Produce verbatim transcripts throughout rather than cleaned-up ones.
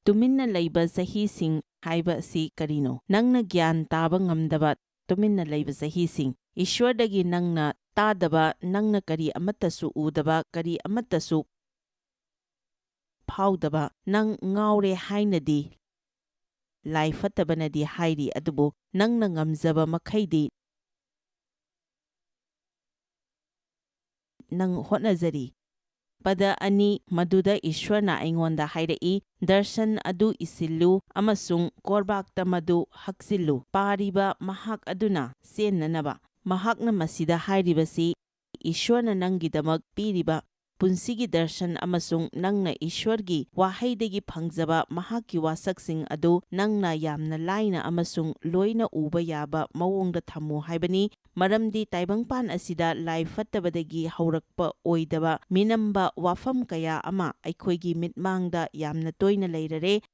ꯇꯨꯃꯤꯟꯅ ꯂꯩꯕ ꯆꯍꯤꯁꯤꯡ ꯍꯥꯏꯕ ꯑꯁꯤ ꯀꯔꯤꯅꯣ? ꯅꯪꯅ ꯒ꯭ꯌꯥꯟ ꯇꯥꯕ ꯉꯝꯗꯕ ꯇꯨꯃꯤꯟꯅ ꯂꯩꯕ ꯆꯍꯤꯁꯤꯡ, ꯏꯁ꯭ꯋꯔꯗꯒꯤ ꯅꯪꯅ ꯇꯥꯗꯕ, ꯅꯪꯅ ꯀꯔꯤ ꯑꯃꯠꯇꯁꯨ ꯎꯗꯕ, ꯀꯔꯤ ꯑꯃꯠꯇꯁꯨ ꯐꯥꯎꯗꯕ, ꯅꯪ ꯉꯥꯎꯔꯦ ꯍꯥꯏꯅꯗꯤ ꯂꯥꯏ ꯐꯠꯇꯕꯅꯗꯤ ꯍꯥꯏꯔꯤ, ꯑꯗꯨꯕꯨ ꯅꯪꯅ ꯉꯝꯖꯕ ꯃꯈꯩꯗꯤ ꯅꯪ ꯍꯣꯠꯅꯖꯔꯤ꯫ ꯄꯗ ꯑꯅꯤ, ꯃꯗꯨꯗ ꯏꯁ꯭ꯋꯔꯅ ꯑꯩꯉꯣꯟꯗ ꯍꯥꯏꯔꯛꯏ, "ꯗꯔꯁꯟ ꯑꯗꯨ ꯏꯁꯤꯜꯂꯨ ꯑꯃꯁꯨꯡ ꯀꯣꯔꯕꯥꯛꯇ ꯃꯗꯨ ꯍꯛꯆꯤꯜꯂꯨ"꯫ ꯄꯥꯔꯤꯕ ꯃꯍꯥꯛ ꯑꯗꯨꯅ ꯆꯦꯟꯅꯅꯕ꯫ ꯃꯍꯥꯛꯅ ꯃꯁꯤꯗ ꯍꯥꯏꯔꯤꯕꯁꯤ ꯏꯁ꯭ꯋꯔꯅ ꯅꯪꯒꯤꯗꯃꯛ ꯄꯤꯔꯤꯕ ꯄꯨꯟꯁꯤꯒꯤ ꯗꯔꯁꯟ ꯑꯃꯁꯨꯡ ꯅꯪꯅ ꯏꯁ꯭ꯋꯔꯒꯤ ꯋꯥꯍꯩꯗꯒꯤ ꯐꯪꯖꯕ ꯃꯍꯥꯛꯀꯤ ꯋꯥꯁꯛꯁꯤꯡ ꯑꯗꯨ ꯅꯪꯅ ꯌꯥꯝꯅ ꯂꯥꯏꯅ ꯑꯃꯁꯨꯡ ꯂꯣꯏꯅ ꯎꯕ ꯌꯥꯕ ꯃꯑꯣꯡꯗ ꯊꯝꯃꯨ ꯍꯥꯏꯕꯅꯤ, ꯃꯔꯝꯗꯤ ꯇꯥꯏꯕꯪꯄꯥꯟ ꯑꯁꯤꯗ ꯂꯥꯏ ꯐꯠꯇꯕꯗꯒꯤ ꯍꯧꯔꯛꯄ ꯑꯣꯏꯗꯕ ꯃꯤꯅꯝꯕ ꯋꯥꯐꯝ ꯀꯌꯥ ꯑꯃ ꯑꯩꯈꯣꯏꯒꯤ ꯃꯤꯠꯃꯥꯡꯗ ꯌꯥꯝꯅ ꯇꯣꯏꯅ ꯂꯩꯔꯔꯦ꯫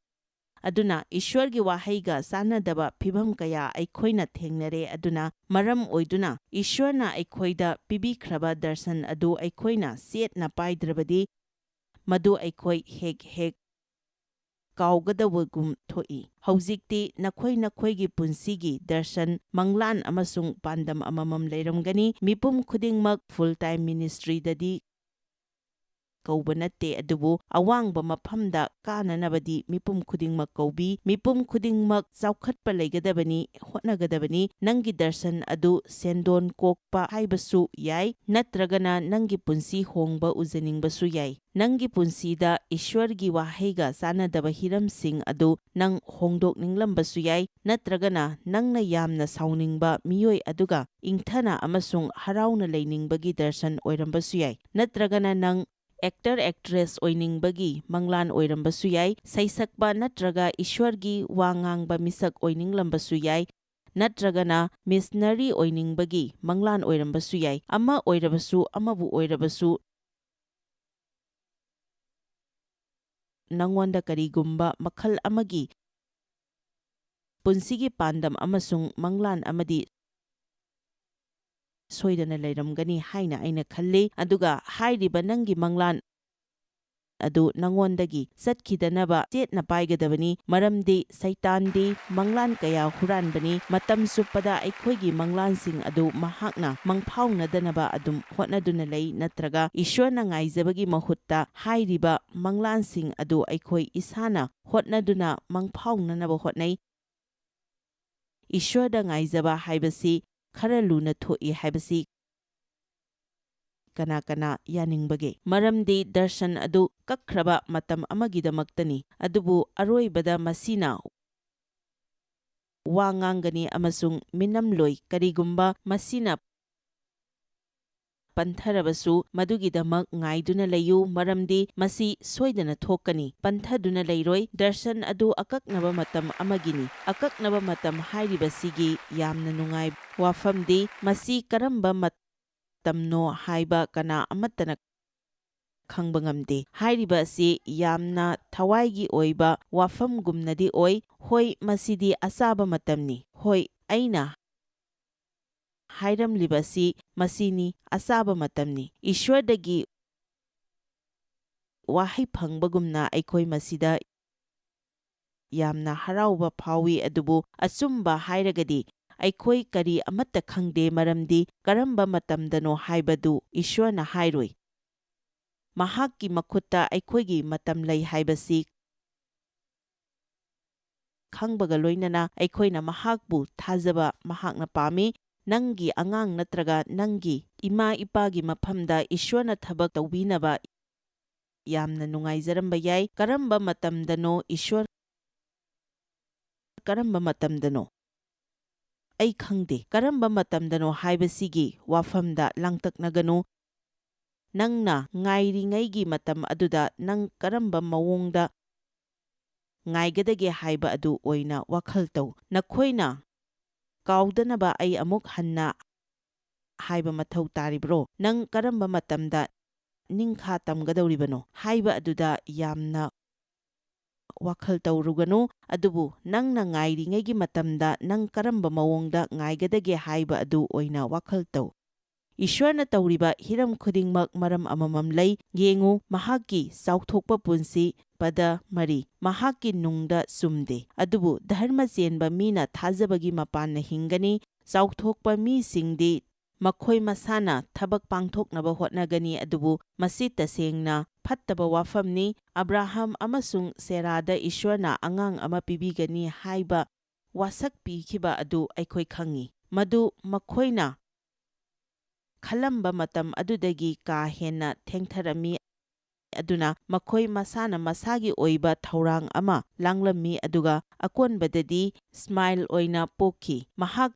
ꯑꯗꯨꯅ ꯏꯁ꯭ꯋꯔꯒꯤ ꯋꯥꯍꯩꯒ ꯆꯥꯟꯅꯗꯕ ꯐꯤꯚꯝ ꯀꯌꯥ ꯑꯩꯈꯣꯏꯅ ꯊꯦꯡꯅꯔꯦ꯫ ꯑꯗꯨꯅ ꯃꯔꯝ ꯑꯣꯏꯗꯨꯅ ꯏꯁ꯭ꯋꯔꯅ ꯑꯩꯈꯣꯏꯗ ꯄꯤꯕꯤꯈ꯭ꯔꯕ ꯗꯔꯁꯟ ꯑꯗꯨ ꯑꯩꯈꯣꯏꯅ ꯆꯦꯠꯅ ꯄꯥꯏꯗ꯭ꯔꯕꯗꯤ ꯃꯗꯨ ꯑꯩꯈꯣꯏ ꯍꯦꯛ ꯍꯦꯛ ꯀꯥꯎꯒꯗꯕꯒꯨꯝ ꯊꯣꯛꯏ꯫ ꯍꯧꯖꯤꯛꯇꯤ ꯅꯈꯣꯏ ꯅꯈꯣꯏꯒꯤ ꯄꯨꯟꯁꯤꯒꯤ ꯗꯔꯁꯟ, ꯃꯪꯂꯥꯟ ꯑꯃꯁꯨꯡ ꯄꯥꯟꯗꯝ ꯑꯃꯃꯝ ꯂꯩꯔꯝꯒꯅꯤ꯫ ꯃꯤꯄꯨꯝ ꯈꯨꯗꯤꯡꯃꯛ full time ministryꯗꯗꯤ ꯀꯧꯕ ꯅꯠꯇꯦ, ꯑꯗꯨꯕꯨ ꯑꯋꯥꯡꯕ ꯃꯐꯝꯗ ꯀꯥꯅꯅꯕꯗꯤ ꯃꯤꯄꯨꯝ ꯈꯨꯗꯤꯡꯃꯛ ꯀꯧꯕꯤ꯫ ꯃꯤꯄꯨꯝ ꯈꯨꯗꯤꯡꯃꯛ ꯆꯥꯎꯈꯠꯄ ꯂꯩꯒꯗꯕꯅꯤ, ꯍꯣꯠꯅꯒꯗꯕꯅꯤ꯫ ꯅꯪꯒꯤ ꯗꯔꯁꯟ ꯑꯗꯨ ꯁꯦꯟꯗꯣꯟ ꯀꯣꯛꯄ ꯍꯥꯏꯕꯁꯨ ꯌꯥꯏ, ꯅꯠꯇ꯭ꯔꯒꯅ ꯅꯪꯒꯤ ꯄꯨꯟꯁꯤ ꯍꯣꯡꯕ ꯎꯖꯅꯤꯡꯕꯁꯨ ꯌꯥꯏ꯫ ꯅꯪꯒꯤ ꯄꯨꯟꯁꯤꯗ ꯏꯁ꯭ꯋꯔꯒꯤ ꯋꯥꯍꯩꯒ ꯆꯥꯟꯅꯗꯕ ꯍꯤꯔꯝꯁꯤꯡ ꯑꯗꯨ ꯅꯪ ꯍꯣꯡꯗꯣꯛꯅꯤꯡꯂꯝꯕꯁꯨ ꯌꯥꯏ, ꯅꯠꯇ꯭ꯔꯒꯅ ꯅꯪꯅ ꯌꯥꯝꯅ ꯁꯥꯎꯅꯤꯡꯕ ꯃꯤꯑꯣꯏ ꯑꯗꯨꯒ ꯏꯪꯊꯅ ꯑꯃꯁꯨꯡ ꯍꯔꯥꯎꯅ ꯂꯩꯅꯤꯡꯕꯒꯤ ꯗꯔꯁꯟ ꯑꯣꯏꯔꯝꯕꯁꯨ ꯌꯥꯏ, ꯅꯠꯇ꯭ꯔꯒꯅ ꯅꯪ actor actress ꯑꯣꯏꯅꯤꯡꯕꯒꯤ ꯃꯪꯂꯥꯟ ꯑꯣꯏꯔꯝꯕꯁꯨ ꯌꯥꯏ, ꯁꯩꯁꯛꯄ ꯅꯠꯇ꯭ꯔꯒ ꯏꯁ꯭ꯋꯔꯒꯤ ꯋꯥ ꯉꯥꯡꯕ ꯃꯤꯁꯛ ꯑꯣꯏꯅꯤꯡꯂꯝꯕꯁꯨ ꯌꯥꯏ, ꯅꯠꯇ꯭ꯔꯒꯅ ꯃꯤꯁꯅꯔꯤ ꯑꯣꯏꯅꯤꯡꯕꯒꯤ ꯃꯪꯂꯥꯟ ꯑꯣꯏꯔꯝꯕꯁꯨ ꯌꯥꯏ꯫ ꯑꯃ ꯑꯣꯏꯔꯕꯁꯨ, ꯑꯃꯕꯨ ꯑꯣꯏꯔꯕꯁꯨ, ꯅꯉꯣꯟꯗ ꯀꯔꯤꯒꯨꯝꯕ ꯃꯈꯜ ꯑꯃꯒꯤ ꯄꯨꯟꯁꯤꯒꯤ ꯄꯥꯟꯗꯝ ꯑꯃꯁꯨꯡ ꯃꯪꯂꯥꯟ ꯑꯃꯗꯤ ꯁꯣꯏꯗꯅ ꯂꯩꯔꯝꯒꯅꯤ ꯍꯥꯏꯅ ꯑꯩꯅ ꯈꯜꯂꯤ꯫ ꯑꯗꯨꯒ ꯍꯥꯏꯔꯤꯕ ꯅꯪꯒꯤ ꯃꯪꯂꯥꯟ ꯑꯗꯨ ꯅꯉꯣꯟꯗꯒꯤ ꯆꯠꯈꯤꯗꯅꯕ ꯆꯦꯠꯅ ꯄꯥꯏꯒꯗꯕꯅꯤ, ꯃꯔꯝꯗꯤ ꯁꯩꯇꯥꯟꯗꯤ ꯃꯪꯂꯥꯟ ꯀꯌꯥ ꯍꯨꯔꯥꯟꯕꯅꯤ꯫ ꯃꯇꯝ ꯆꯨꯞꯄꯗ ꯑꯩꯈꯣꯏꯒꯤ ꯃꯪꯂꯥꯟꯁꯤꯡ ꯑꯗꯨ ꯃꯍꯥꯛꯅ ꯃꯪꯐꯥꯎꯅꯗꯅꯕ ꯑꯗꯨꯝ ꯍꯣꯠꯅꯗꯨꯅ ꯂꯩ, ꯅꯠꯇ꯭ꯔꯒ ꯏꯁ꯭ꯋꯔꯅ ꯉꯥꯏꯖꯕꯒꯤ ꯃꯍꯨꯠꯇ ꯍꯥꯏꯔꯤꯕ ꯃꯪꯂꯥꯟꯁꯤꯡ ꯑꯗꯨ ꯑꯩꯈꯣꯏ ꯏꯁꯥꯅ ꯍꯣꯠꯅꯗꯨꯅ ꯃꯪꯐꯥꯎꯅꯅꯕ ꯍꯣꯠꯅꯩ꯫ ꯏꯁ꯭ꯋꯔꯗ ꯉꯥꯏꯖꯕ ꯍꯥꯏꯕꯁꯤ ꯈꯔ ꯂꯨꯅ ꯊꯣꯛꯏ ꯍꯥꯏꯕꯁꯤ ꯀꯅꯥ ꯀꯅꯥ ꯌꯥꯅꯤꯡꯕꯒꯦ? ꯃꯔꯝꯗꯤ ꯗꯔꯁꯟ ꯑꯗꯨ ꯀꯛꯈ꯭ꯔꯕ ꯃꯇꯝ ꯑꯃꯒꯤꯗꯃꯛꯇꯅꯤ, ꯑꯗꯨꯕꯨ ꯑꯔꯣꯏꯕꯗ ꯃꯁꯤꯅ ꯋꯥ ꯉꯥꯡꯒꯅꯤ ꯑꯃꯁꯨꯡ ꯃꯤꯅꯝꯂꯣꯏ꯫ ꯀꯔꯤꯒꯨꯝꯕ ꯃꯁꯤꯅ ꯄꯟꯊꯔꯕꯁꯨ, ꯃꯗꯨꯒꯤꯗꯃꯛ ꯉꯥꯏꯗꯨꯅ ꯂꯩꯌꯨ, ꯃꯔꯝꯗꯤ ꯃꯁꯤ ꯁꯣꯏꯗꯅ ꯊꯣꯛꯀꯅꯤ꯫ ꯄꯟꯊꯗꯨꯅ ꯂꯩꯔꯣꯏ꯫ ꯗꯔꯁꯟ ꯑꯗꯨ ꯑꯀꯛꯅꯕ ꯃꯇꯝ ꯑꯃꯒꯤꯅꯤ꯫ ꯑꯀꯛꯅꯕ ꯃꯇꯝ ꯍꯥꯏꯔꯤꯕꯁꯤꯒꯤ ꯌꯥꯝꯅ ꯅꯨꯡꯉꯥꯏꯕ ꯋꯥꯐꯝꯗꯤ, ꯃꯁꯤ ꯀꯔꯝꯕ ꯃꯇꯝꯅꯣ ꯍꯥꯏꯕ ꯀꯅꯥ ꯑꯃꯠꯇꯅ ꯈꯪꯕ ꯉꯝꯗꯦ꯫ ꯍꯥꯏꯔꯤꯕ ꯑꯁꯤ ꯌꯥꯝꯅ ꯊꯋꯥꯏꯒꯤ ꯑꯣꯏꯕ ꯋꯥꯐꯝꯒꯨꯝꯅꯗꯤ ꯑꯣꯏ꯫ ꯍꯣꯏ, ꯃꯁꯤꯗꯤ ꯑꯆꯥꯕ ꯃꯇꯝꯅꯤ꯫ ꯍꯣꯏ, ꯑꯩꯅ ꯍꯥꯏꯔꯝꯂꯤꯕ ꯑꯁꯤ ꯃꯁꯤꯅꯤ, ꯑꯆꯥꯕ ꯃꯇꯝꯅꯤ꯫ ꯏꯁ꯭ꯋꯔꯗꯒꯤ ꯋꯥꯍꯩ ꯐꯪꯕꯒꯨꯝꯅ ꯑꯩꯈꯣꯏ ꯃꯁꯤꯗ ꯌꯥꯝꯅ ꯍꯔꯥꯎꯕ ꯐꯥꯎꯏ, ꯑꯗꯨꯕꯨ ꯑꯆꯨꯝꯕ ꯍꯥꯏꯔꯒꯗꯤ ꯑꯩꯈꯣꯏ ꯀꯔꯤ ꯑꯃꯠꯇ ꯈꯪꯗꯦ, ꯃꯔꯝꯗꯤ ꯀꯔꯝꯕ ꯃꯇꯝꯗꯅꯣ ꯍꯥꯏꯕꯗꯨ ꯏꯁ꯭ꯋꯔꯅ ꯍꯥꯏꯔꯣꯏ꯫ ꯃꯍꯥꯛꯀꯤ ꯃꯈꯨꯠꯇ ꯑꯩꯈꯣꯏꯒꯤ ꯃꯇꯝ ꯂꯩ ꯍꯥꯏꯕꯁꯤ ꯈꯪꯕꯒ ꯂꯣꯏꯅꯅ ꯑꯩꯈꯣꯏꯅ ꯃꯍꯥꯛꯄꯨ ꯊꯥꯖꯕ ꯃꯍꯥꯛꯅ ꯄꯥꯝꯃꯤ꯫ ꯅꯪꯒꯤ ꯑꯉꯥꯡ ꯅꯠꯇ꯭ꯔꯒ ꯅꯪꯒꯤ ꯏꯃꯥ ꯏꯄꯥꯒꯤ ꯃꯐꯝꯗ ꯏꯁ꯭ꯋꯔꯅ ꯊꯕꯛ ꯇꯧꯕꯤꯅꯕ ꯌꯥꯝꯅ ꯅꯨꯡꯉꯥꯏꯖꯔꯝꯕ ꯌꯥꯏ꯫ ꯀꯔꯝꯕ ꯃꯇꯝꯗꯅꯣ ꯏꯁ꯭ꯋꯔ, ꯀꯔꯝꯕ ꯃꯇꯝꯗꯅꯣ? ꯑꯩ ꯈꯪꯗꯦ꯫ ꯀꯔꯝꯕ ꯃꯇꯝꯗꯅꯣ ꯍꯥꯏꯕꯁꯤꯒꯤ ꯋꯥꯐꯝꯗ ꯂꯥꯡꯇꯛꯅꯒꯅꯨ꯫ ꯅꯪꯅ ꯉꯥꯏꯔꯤꯉꯩꯒꯤ ꯃꯇꯝ ꯑꯗꯨꯗ ꯅꯪ ꯀꯔꯝꯕ ꯃꯑꯣꯡꯗ ꯉꯥꯏꯒꯗꯒꯦ ꯍꯥꯏꯕ ꯑꯗꯨ ꯑꯣꯏꯅ ꯋꯥꯈꯜ ꯇꯧ꯫ ꯅꯈꯣꯏꯅ ꯀꯥꯎꯗꯅꯕ ꯑꯩ ꯑꯃꯨꯛ ꯍꯟꯅ ꯍꯥꯏꯕ ꯃꯊꯧ ꯇꯥꯔꯤꯕ꯭ꯔꯣ? ꯅꯪ ꯀꯔꯝꯕ ꯃꯇꯝꯗ ꯅꯤꯡꯈꯥ ꯇꯝꯒꯗꯧꯔꯤꯕꯅꯣ ꯍꯥꯏꯕ ꯑꯗꯨꯗ ꯌꯥꯝꯅ ꯋꯥꯈꯜ ꯇꯧꯔꯨꯒꯅꯨ, ꯑꯗꯨꯕꯨ ꯅꯪꯅ ꯉꯥꯏꯔꯤꯉꯩꯒꯤ ꯃꯇꯝꯗ ꯅꯪ ꯀꯔꯝꯕ ꯃꯑꯣꯡꯗ ꯉꯥꯏꯒꯗꯒꯦ ꯍꯥꯏꯕ ꯑꯗꯨ ꯑꯣꯏꯅ ꯋꯥꯈꯜ ꯇꯧ꯫ ꯏꯁ꯭ꯋꯔꯅ ꯇꯧꯔꯤꯕ ꯍꯤꯔꯝ ꯈꯨꯗꯤꯡꯃꯛ ꯃꯔꯝ ꯑꯃꯃꯝ ꯂꯩ꯫ ꯌꯦꯡꯉꯨ, ꯃꯍꯥꯛꯀꯤ ꯆꯥꯎꯊꯣꯛꯄ ꯄꯨꯟꯁꯤ, ꯄꯗ ꯃꯔꯤ, ꯃꯍꯥꯛꯀꯤ ꯅꯨꯡꯗ ꯆꯨꯝꯗꯦ꯫ ꯑꯗꯨꯕꯨ ꯙꯔꯃ ꯆꯦꯟꯕ ꯃꯤꯅ ꯊꯥꯖꯕꯒꯤ ꯃꯄꯥꯟꯅ ꯍꯤꯡꯒꯅꯤ꯫ ꯆꯥꯎꯊꯣꯛꯄ ꯃꯤꯁꯤꯡꯗꯤ ꯃꯈꯣꯏ ꯃꯁꯥꯅ ꯊꯕꯛ ꯄꯥꯡꯊꯣꯛꯅꯕ ꯍꯣꯠꯅꯒꯅꯤ, ꯑꯗꯨꯕꯨ ꯃꯁꯤ ꯇꯁꯦꯡꯅ ꯐꯠꯇꯕ ꯋꯥꯐꯝꯅꯤ꯫ ꯑꯕ꯭ꯔꯥꯍꯝ ꯑꯃꯁꯨꯡ ꯁꯦꯔꯥꯗ ꯏꯁ꯭ꯋꯔꯅ ꯑꯉꯥꯡ ꯑꯃ ꯄꯤꯕꯤꯒꯅꯤ ꯍꯥꯏꯕ ꯋꯥꯁꯛ ꯄꯤꯈꯤꯕ ꯑꯗꯨ ꯑꯩꯈꯣꯏ ꯈꯪꯉꯤ꯫ ꯃꯗꯨ ꯃꯈꯣꯏꯅ ꯈꯜꯂꯝꯕ ꯃꯇꯝ ꯑꯗꯨꯗꯒꯤ ꯀꯥ ꯍꯦꯟꯅ ꯊꯦꯡꯊꯔꯝꯃꯤ꯫ ꯑꯗꯨꯅ ꯃꯈꯣꯏ ꯃꯁꯥꯅ ꯃꯁꯥꯒꯤ ꯑꯣꯏꯕ ꯊꯧꯔꯥꯡ ꯑꯃ ꯂꯥꯡꯂꯝꯃꯤ, ꯑꯗꯨꯒ ꯑꯀꯣꯟꯕꯗꯗꯤ ꯏꯁꯃꯥꯏꯜ ꯑꯣꯏꯅ ꯄꯣꯛꯈꯤ꯫ ꯃꯍꯥꯛ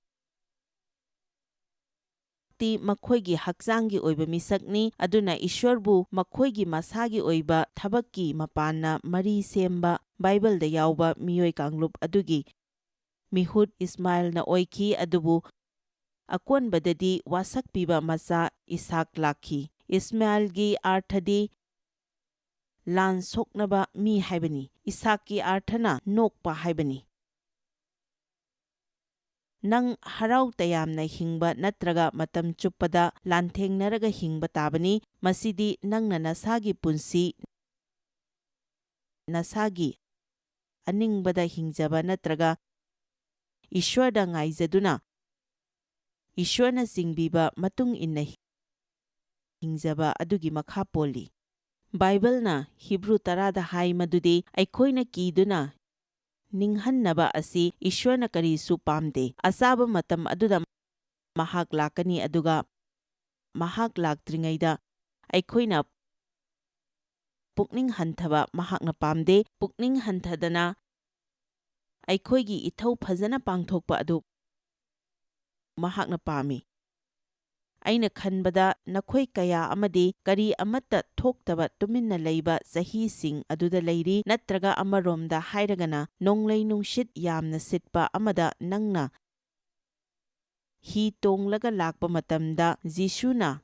ꯇꯤ ꯃꯈꯣꯏꯒꯤ ꯍꯛꯆꯥꯡꯒꯤ ꯑꯣꯏꯕ ꯃꯤꯁꯛꯅꯤ, ꯑꯗꯨꯅ ꯏꯁ꯭ꯋꯔꯕꯨ ꯃꯈꯣꯏꯒꯤ ꯃꯁꯥꯒꯤ ꯑꯣꯏꯕ ꯊꯕꯛꯀꯤ ꯃꯄꯥꯟꯅ ꯃꯔꯤ ꯁꯦꯝꯕ ꯕꯥꯏꯕꯜꯗ ꯌꯥꯎꯕ ꯃꯤꯑꯣꯏ ꯀꯥꯡꯂꯨꯞ ꯑꯗꯨꯒꯤ ꯃꯤꯍꯨꯠ ꯏꯁꯃꯥꯏꯜꯅ ꯑꯣꯏꯈꯤ, ꯑꯗꯨꯕꯨ ꯑꯀꯣꯟꯕꯗꯗꯤ ꯋꯥꯁꯛ ꯄꯤꯕ ꯃꯆꯥ ꯏꯁꯥꯛ ꯂꯥꯛꯈꯤ꯫ ꯏꯁꯃꯥꯏꯜꯒꯤ ꯑꯥꯔꯊꯗꯤ ꯂꯥꯟ ꯁꯣꯛꯅꯕ ꯃꯤ ꯍꯥꯏꯕꯅꯤ꯫ ꯏꯁꯥꯛꯀꯤ ꯑꯥꯔꯊꯅ ꯅꯣꯛꯄ ꯍꯥꯏꯕꯅꯤ꯫ ꯅꯪ ꯍꯔꯥꯎ ꯇꯌꯥꯝꯅ ꯍꯤꯡꯕ ꯅꯠꯇ꯭ꯔꯒ ꯃꯇꯝ ꯆꯨꯞꯄꯗ ꯂꯥꯟꯊꯦꯡꯅꯔꯒ ꯍꯤꯡꯕ ꯇꯥꯕꯅꯤ꯫ ꯃꯁꯤꯗꯤ ꯅꯪꯅ ꯅꯁꯥꯒꯤ ꯄꯨꯟꯁꯤ, ꯅꯁꯥꯒꯤ ꯑꯅꯤꯡꯕꯗ ꯍꯤꯡꯖꯕ ꯅꯠꯇ꯭ꯔꯒ ꯏꯁ꯭ꯋꯔꯗ ꯉꯥꯏꯖꯗꯨꯅ ꯏꯁ꯭ꯋꯔꯅ ꯆꯤꯡꯕꯤꯕ ꯃꯇꯨꯡ ꯏꯟꯅ ꯍꯤꯡꯖꯕ ꯑꯗꯨꯒꯤ ꯃꯈꯥ ꯄꯣꯜꯂꯤ꯫ ꯕꯥꯏꯕꯜꯅ ꯍꯤꯕ꯭ꯔꯨ ꯇꯔꯥꯗ ꯍꯥꯏ ꯃꯗꯨꯗꯤ ꯑꯩꯈꯣꯏꯅ ꯀꯤꯗꯨꯅ ꯅꯤꯡꯍꯟꯅꯕ ꯑꯁꯤ ꯏꯁ꯭ꯋꯔꯅ ꯀꯔꯤꯁꯨ ꯄꯥꯝꯗꯦ꯫ ꯑꯆꯥꯕ ꯃꯇꯝ ꯑꯗꯨꯗ ꯃꯍꯥꯛ ꯂꯥꯛꯀꯅꯤ, ꯑꯗꯨꯒ ꯃꯍꯥꯛ ꯂꯥꯛꯇ꯭ꯔꯤꯉꯩꯗ ꯑꯩꯈꯣꯏꯅ ꯄꯨꯛꯅꯤꯡ ꯍꯟꯊꯕ ꯃꯍꯥꯛꯅ ꯄꯥꯝꯗꯦ꯫ ꯄꯨꯛꯅꯤꯡ ꯍꯟꯊꯗꯅ ꯑꯩꯈꯣꯏꯒꯤ ꯏꯊꯧ ꯐꯖꯅ ꯄꯥꯡꯊꯣꯛꯄ ꯑꯗꯨ ꯃꯍꯥꯛꯅ ꯄꯥꯝꯃꯤ꯫ ꯑꯩꯅ ꯈꯟꯕꯗ ꯅꯈꯣꯏ ꯀꯌꯥ ꯑꯃꯗꯤ ꯀꯔꯤ ꯑꯃꯠꯇ ꯊꯣꯛꯇꯕ ꯇꯨꯃꯤꯟꯅ ꯂꯩꯕ ꯆꯍꯤꯁꯤꯡ ꯑꯗꯨꯗ ꯂꯩꯔꯤ, ꯅꯠꯇ꯭ꯔꯒ ꯑꯃꯔꯣꯝꯗ ꯍꯥꯏꯔꯒꯅ ꯅꯣꯡꯂꯩ ꯅꯨꯡꯁꯤꯠ ꯌꯥꯝꯅ ꯁꯤꯠꯄ ꯑꯃꯗ ꯅꯪꯅ ꯍꯤ ꯇꯣꯡꯂꯒ ꯂꯥꯛꯄ ꯃꯇꯝꯗ ꯖꯤꯁꯨꯅ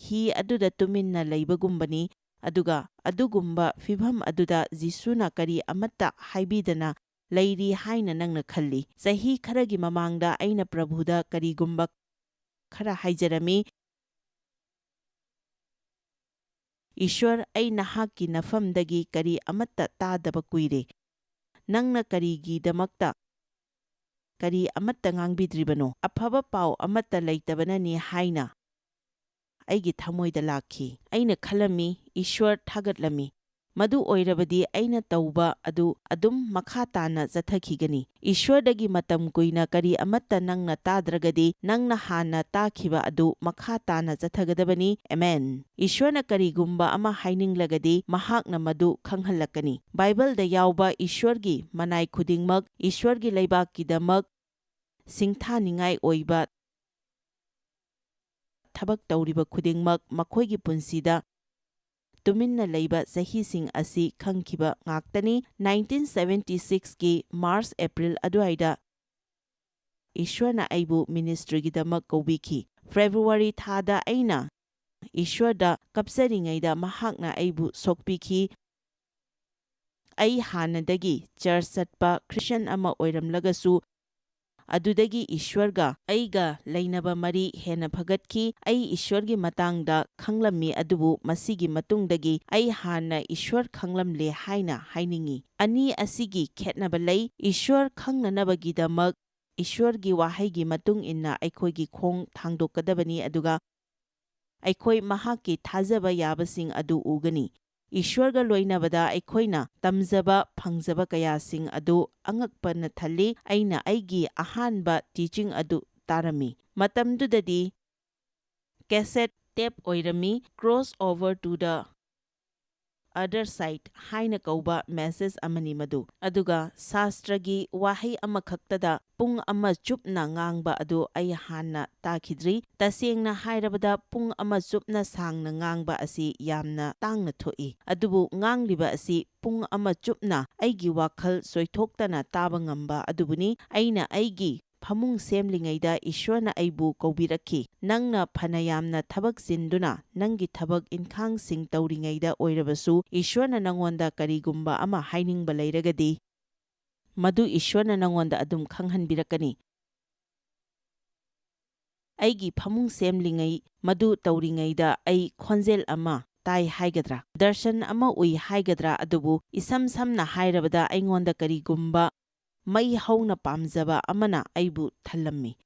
ꯍꯤ ꯑꯗꯨꯗ ꯇꯨꯃꯤꯟꯅ ꯂꯩꯕꯒꯨꯝꯕꯅꯤ, ꯑꯗꯨꯒ ꯑꯗꯨꯒꯨꯝꯕ ꯐꯤꯚꯝ ꯑꯗꯨꯗ ꯖꯤꯁꯨꯅ ꯀꯔꯤ ꯑꯃꯠꯇ ꯍꯥꯏꯕꯤꯗꯅ ꯂꯩꯔꯤ ꯍꯥꯏꯅ ꯅꯪꯅ ꯈꯜꯂꯤ꯫ ꯆꯍꯤ ꯈꯔꯒꯤ ꯃꯃꯥꯡꯗ ꯑꯩꯅ ꯄ꯭ꯔꯚꯨꯗ ꯀꯔꯤꯒꯨꯝꯕ ꯈꯔ ꯍꯥꯏꯖꯔꯝꯃꯤ꯫ "ꯏꯁ꯭ꯋꯔ, ꯑꯩ ꯅꯍꯥꯛꯀꯤ ꯅꯐꯝꯗꯒꯤ ꯀꯔꯤ ꯑꯃꯠꯇ ꯇꯥꯗꯕ ꯀꯨꯏꯔꯦ꯫ ꯅꯪꯅ ꯀꯔꯤꯒꯤꯗꯃꯛꯇ ꯀꯔꯤ ꯑꯃꯠꯇ ꯉꯥꯡꯕꯤꯗ꯭ꯔꯤꯕꯅꯣ? ꯑꯐꯕ ꯄꯥꯎ ꯑꯃꯠꯇ ꯂꯩꯇꯕꯅꯅꯤ" ꯍꯥꯏꯅ ꯑꯩꯒꯤ ꯊꯃꯣꯏꯗ ꯂꯥꯛꯈꯤ꯫ ꯑꯩꯅ ꯈꯜꯂꯝꯃꯤ, ꯏꯁ꯭ꯋꯔ ꯊꯥꯒꯠꯂꯝꯃꯤ꯫ "ꯃꯗꯨ ꯑꯣꯏꯔꯕꯗꯤ ꯑꯩꯅ ꯇꯧꯕ ꯑꯗꯨ ꯑꯗꯨꯝ ꯃꯈꯥ ꯇꯥꯅ ꯆꯠꯊꯈꯤꯒꯅꯤ꯫ ꯏꯁ꯭ꯋꯔꯗꯒꯤ ꯃꯇꯝ ꯀꯨꯏꯅ ꯀꯔꯤ ꯑꯃꯠꯇ ꯅꯪꯅ ꯇꯥꯗ꯭ꯔꯒꯗꯤ, ꯅꯪꯅ ꯍꯥꯟꯅ ꯇꯥꯈꯤꯕ ꯑꯗꯨ ꯃꯈꯥ ꯇꯥꯅ ꯆꯠꯊꯒꯗꯕꯅꯤ꯫ ꯑꯃꯦꯟ꯫ ꯏꯁ꯭ꯋꯔꯅ ꯀꯔꯤꯒꯨꯝꯕ ꯑꯃ ꯍꯥꯏꯅꯤꯡꯂꯒꯗꯤ, ꯃꯍꯥꯛꯅ ꯃꯗꯨ ꯈꯪꯍꯜꯂꯛꯀꯅꯤ꯫ ꯕꯥꯏꯕꯜꯗ ꯌꯥꯎꯕ ꯏꯁ꯭ꯋꯔꯒꯤ ꯃꯅꯥꯏ ꯈꯨꯗꯤꯡꯃꯛ, ꯏꯁ꯭ꯋꯔꯒꯤ ꯂꯩꯕꯥꯛꯀꯤꯗꯃꯛ ꯁꯤꯡꯊꯥꯅꯤꯡꯉꯥꯏ ꯑꯣꯏꯕ ꯊꯕꯛ ꯇꯧꯔꯤꯕ ꯈꯨꯗꯤꯡꯃꯛ ꯃꯈꯣꯏꯒꯤ ꯄꯨꯟꯁꯤꯗ ꯇꯨꯃꯤꯟꯅ ꯂꯩꯕ ꯆꯍꯤꯁꯤꯡ ꯑꯁꯤ ꯈꯪꯈꯤꯕ ꯉꯥꯛꯇꯅꯤ꯫ ꯅꯥꯏꯟꯇꯤꯟ ꯁꯚꯦꯟꯇꯤ ꯁꯤꯛꯁꯀꯤ ꯃꯥꯔꯆ, ꯑꯦꯄ꯭ꯔꯤꯜ ꯑꯗꯨꯋꯥꯏꯗ ꯏꯁ꯭ꯋꯔꯅ ꯑꯩꯕꯨ ꯃꯤꯅꯤꯁꯇ꯭ꯔꯤꯒꯤꯗꯃꯛ ꯀꯧꯕꯤꯈꯤ꯫ ꯐꯦꯕ꯭ꯔꯨꯋꯥꯔꯤ ꯊꯥꯗ ꯑꯩꯅ ꯏꯁ꯭ꯋꯔꯗ ꯀꯞꯆꯔꯤꯉꯩꯗ ꯃꯍꯥꯛꯅ ꯑꯩꯕꯨ ꯁꯣꯛꯄꯤꯈꯤ꯫ ꯑꯩ ꯍꯥꯟꯅꯗꯒꯤ ꯆꯔꯆ ꯆꯠꯄ ꯈ꯭ꯔꯤꯁꯇꯤꯌꯥꯟ ꯑꯃ ꯑꯣꯏꯔꯝꯂꯒꯁꯨ, ꯑꯗꯨꯗꯒꯤ ꯏꯁ꯭ꯋꯔꯒ ꯑꯩꯒ ꯂꯩꯅꯕ ꯃꯔꯤ ꯍꯦꯟꯅ ꯐꯒꯠꯈꯤ꯫ ꯑꯩ ꯏꯁ꯭ꯋꯔꯒꯤ ꯃꯇꯥꯡꯗ ꯈꯪꯂꯝꯃꯤ, ꯑꯗꯨꯕꯨ ꯃꯁꯤꯒꯤ ꯃꯇꯨꯡꯗꯒꯤ ꯑꯩ ꯍꯥꯟꯅ ꯏꯁ꯭ꯋꯔ ꯈꯪꯂꯝꯂꯦ ꯍꯥꯏꯅ ꯍꯥꯏꯅꯤꯡꯏ꯫ ꯑꯅꯤ ꯑꯁꯤꯒꯤ ꯈꯦꯠꯅꯕ ꯂꯩ꯫ ꯏꯁ꯭ꯋꯔ ꯈꯪꯅꯅꯕꯒꯤꯗꯃꯛ ꯏꯁ꯭ꯋꯔꯒꯤ ꯋꯥꯍꯩꯒꯤ ꯃꯇꯨꯡ ꯏꯟꯅ ꯑꯩꯈꯣꯏꯒꯤ ꯈꯣꯡ ꯊꯥꯡꯗꯣꯛꯀꯗꯕꯅꯤ, ꯑꯗꯨꯒ ꯑꯩꯈꯣꯏ ꯃꯍꯥꯛꯀꯤ ꯊꯥꯖꯕ ꯌꯥꯕꯁꯤꯡ ꯑꯗꯨ ꯎꯒꯅꯤ꯫ ꯏꯁ꯭ꯋꯔꯒ ꯂꯣꯏꯅꯕꯗ ꯑꯩꯈꯣꯏꯅ ꯇꯝꯖꯕ ꯐꯪꯖꯕ ꯀꯌꯥꯁꯤꯡ ꯑꯗꯨ ꯑꯉꯛꯄꯅ ꯊꯜꯂꯤ꯫ ꯑꯩꯅ ꯑꯩꯒꯤ ꯑꯍꯥꯟꯕ ꯇꯤꯆꯤꯡ ꯑꯗꯨ ꯇꯥꯔꯝꯃꯤ꯫ ꯃꯇꯝꯗꯨꯗꯗꯤ ꯀꯦꯁꯦꯠ ꯇꯦꯞ ꯑꯣꯏꯔꯝꯃꯤ, "Cross over to the other side" ꯍꯥꯏꯅ ꯀꯧꯕ ꯃꯦꯁꯦꯖ ꯑꯃꯅꯤ ꯃꯗꯨ꯫ ꯑꯗꯨꯒ ꯁꯥꯁꯇ꯭ꯔꯒꯤ ꯋꯥꯍꯩ ꯑꯃꯈꯛꯇꯗ ꯄꯨꯡ ꯑꯃ ꯆꯨꯞꯅ ꯉꯥꯡꯕ ꯑꯗꯨ ꯑꯩ ꯍꯥꯟꯅ ꯇꯥꯈꯤꯗ꯭ꯔꯤ꯫ ꯇꯁꯦꯡꯅ ꯍꯥꯏꯔꯕꯗ, ꯄꯨꯡ ꯑꯃ ꯆꯨꯞꯅ ꯁꯥꯡꯅ ꯉꯥꯡꯕ ꯑꯁꯤ ꯌꯥꯝꯅ ꯇꯥꯡꯅ ꯊꯣꯛꯏ꯫ ꯑꯗꯨꯕꯨ ꯉꯥꯡꯂꯤꯕ ꯑꯁꯤ ꯄꯨꯡ ꯑꯃ ꯆꯨꯞꯅ ꯑꯩꯒꯤ ꯋꯥꯈꯜ ꯆꯣꯏꯊꯣꯛꯇꯅ ꯇꯥꯕ ꯉꯝꯕ ꯑꯗꯨꯕꯨꯅꯤ꯫ ꯑꯩꯅ ꯑꯩꯒꯤ ꯐꯃꯨꯡ ꯁꯦꯝꯂꯤꯉꯩꯗ ꯏꯁ꯭ꯋꯔꯅ ꯑꯩꯕꯨ ꯀꯧꯕꯤꯔꯛꯈꯤ꯫ ꯅꯪꯅ ꯐꯅ ꯌꯥꯝꯅ ꯊꯕꯛ ꯆꯤꯟꯗꯨꯅ ꯅꯪꯒꯤ ꯊꯕꯛ ꯏꯟꯈꯥꯡꯁꯤꯡ ꯇꯧꯔꯤꯉꯩꯗ ꯑꯣꯏꯔꯕꯁꯨ, ꯏꯁ꯭ꯋꯔꯅ ꯅꯉꯣꯟꯗ ꯀꯔꯤꯒꯨꯝꯕ ꯑꯃ ꯍꯥꯏꯅꯤꯡꯕ ꯂꯩꯔꯒꯗꯤ, ꯃꯗꯨ ꯏꯁ꯭ꯋꯔꯅ ꯅꯉꯣꯟꯗ ꯑꯗꯨꯝ ꯈꯪꯍꯟꯕꯤꯔꯛꯀꯅꯤ꯫ ꯑꯩꯒꯤ ꯐꯃꯨꯡ ꯁꯦꯝꯂꯤꯉꯩ, ꯃꯗꯨ ꯇꯧꯔꯤꯉꯩꯗ ꯑꯩ ꯈꯣꯟꯖꯦꯜ ꯑꯃ ꯇꯥꯏ ꯍꯥꯏꯒꯗ꯭ꯔꯥ, ꯗꯔꯁꯟ ꯑꯃ ꯎꯏ ꯍꯥꯏꯒꯗ꯭ꯔꯥ, ꯑꯗꯨꯕꯨ ꯏꯁꯝ ꯁꯝꯅ ꯍꯥꯏꯔꯕꯗ ꯑꯩꯉꯣꯟꯗ ꯀꯔꯤꯒꯨꯝꯕ ꯃꯩ ꯍꯧꯅ ꯄꯥꯝꯖꯕ ꯑꯃꯅ ꯑꯩꯕꯨ ꯊꯜꯂꯝꯃꯤ꯫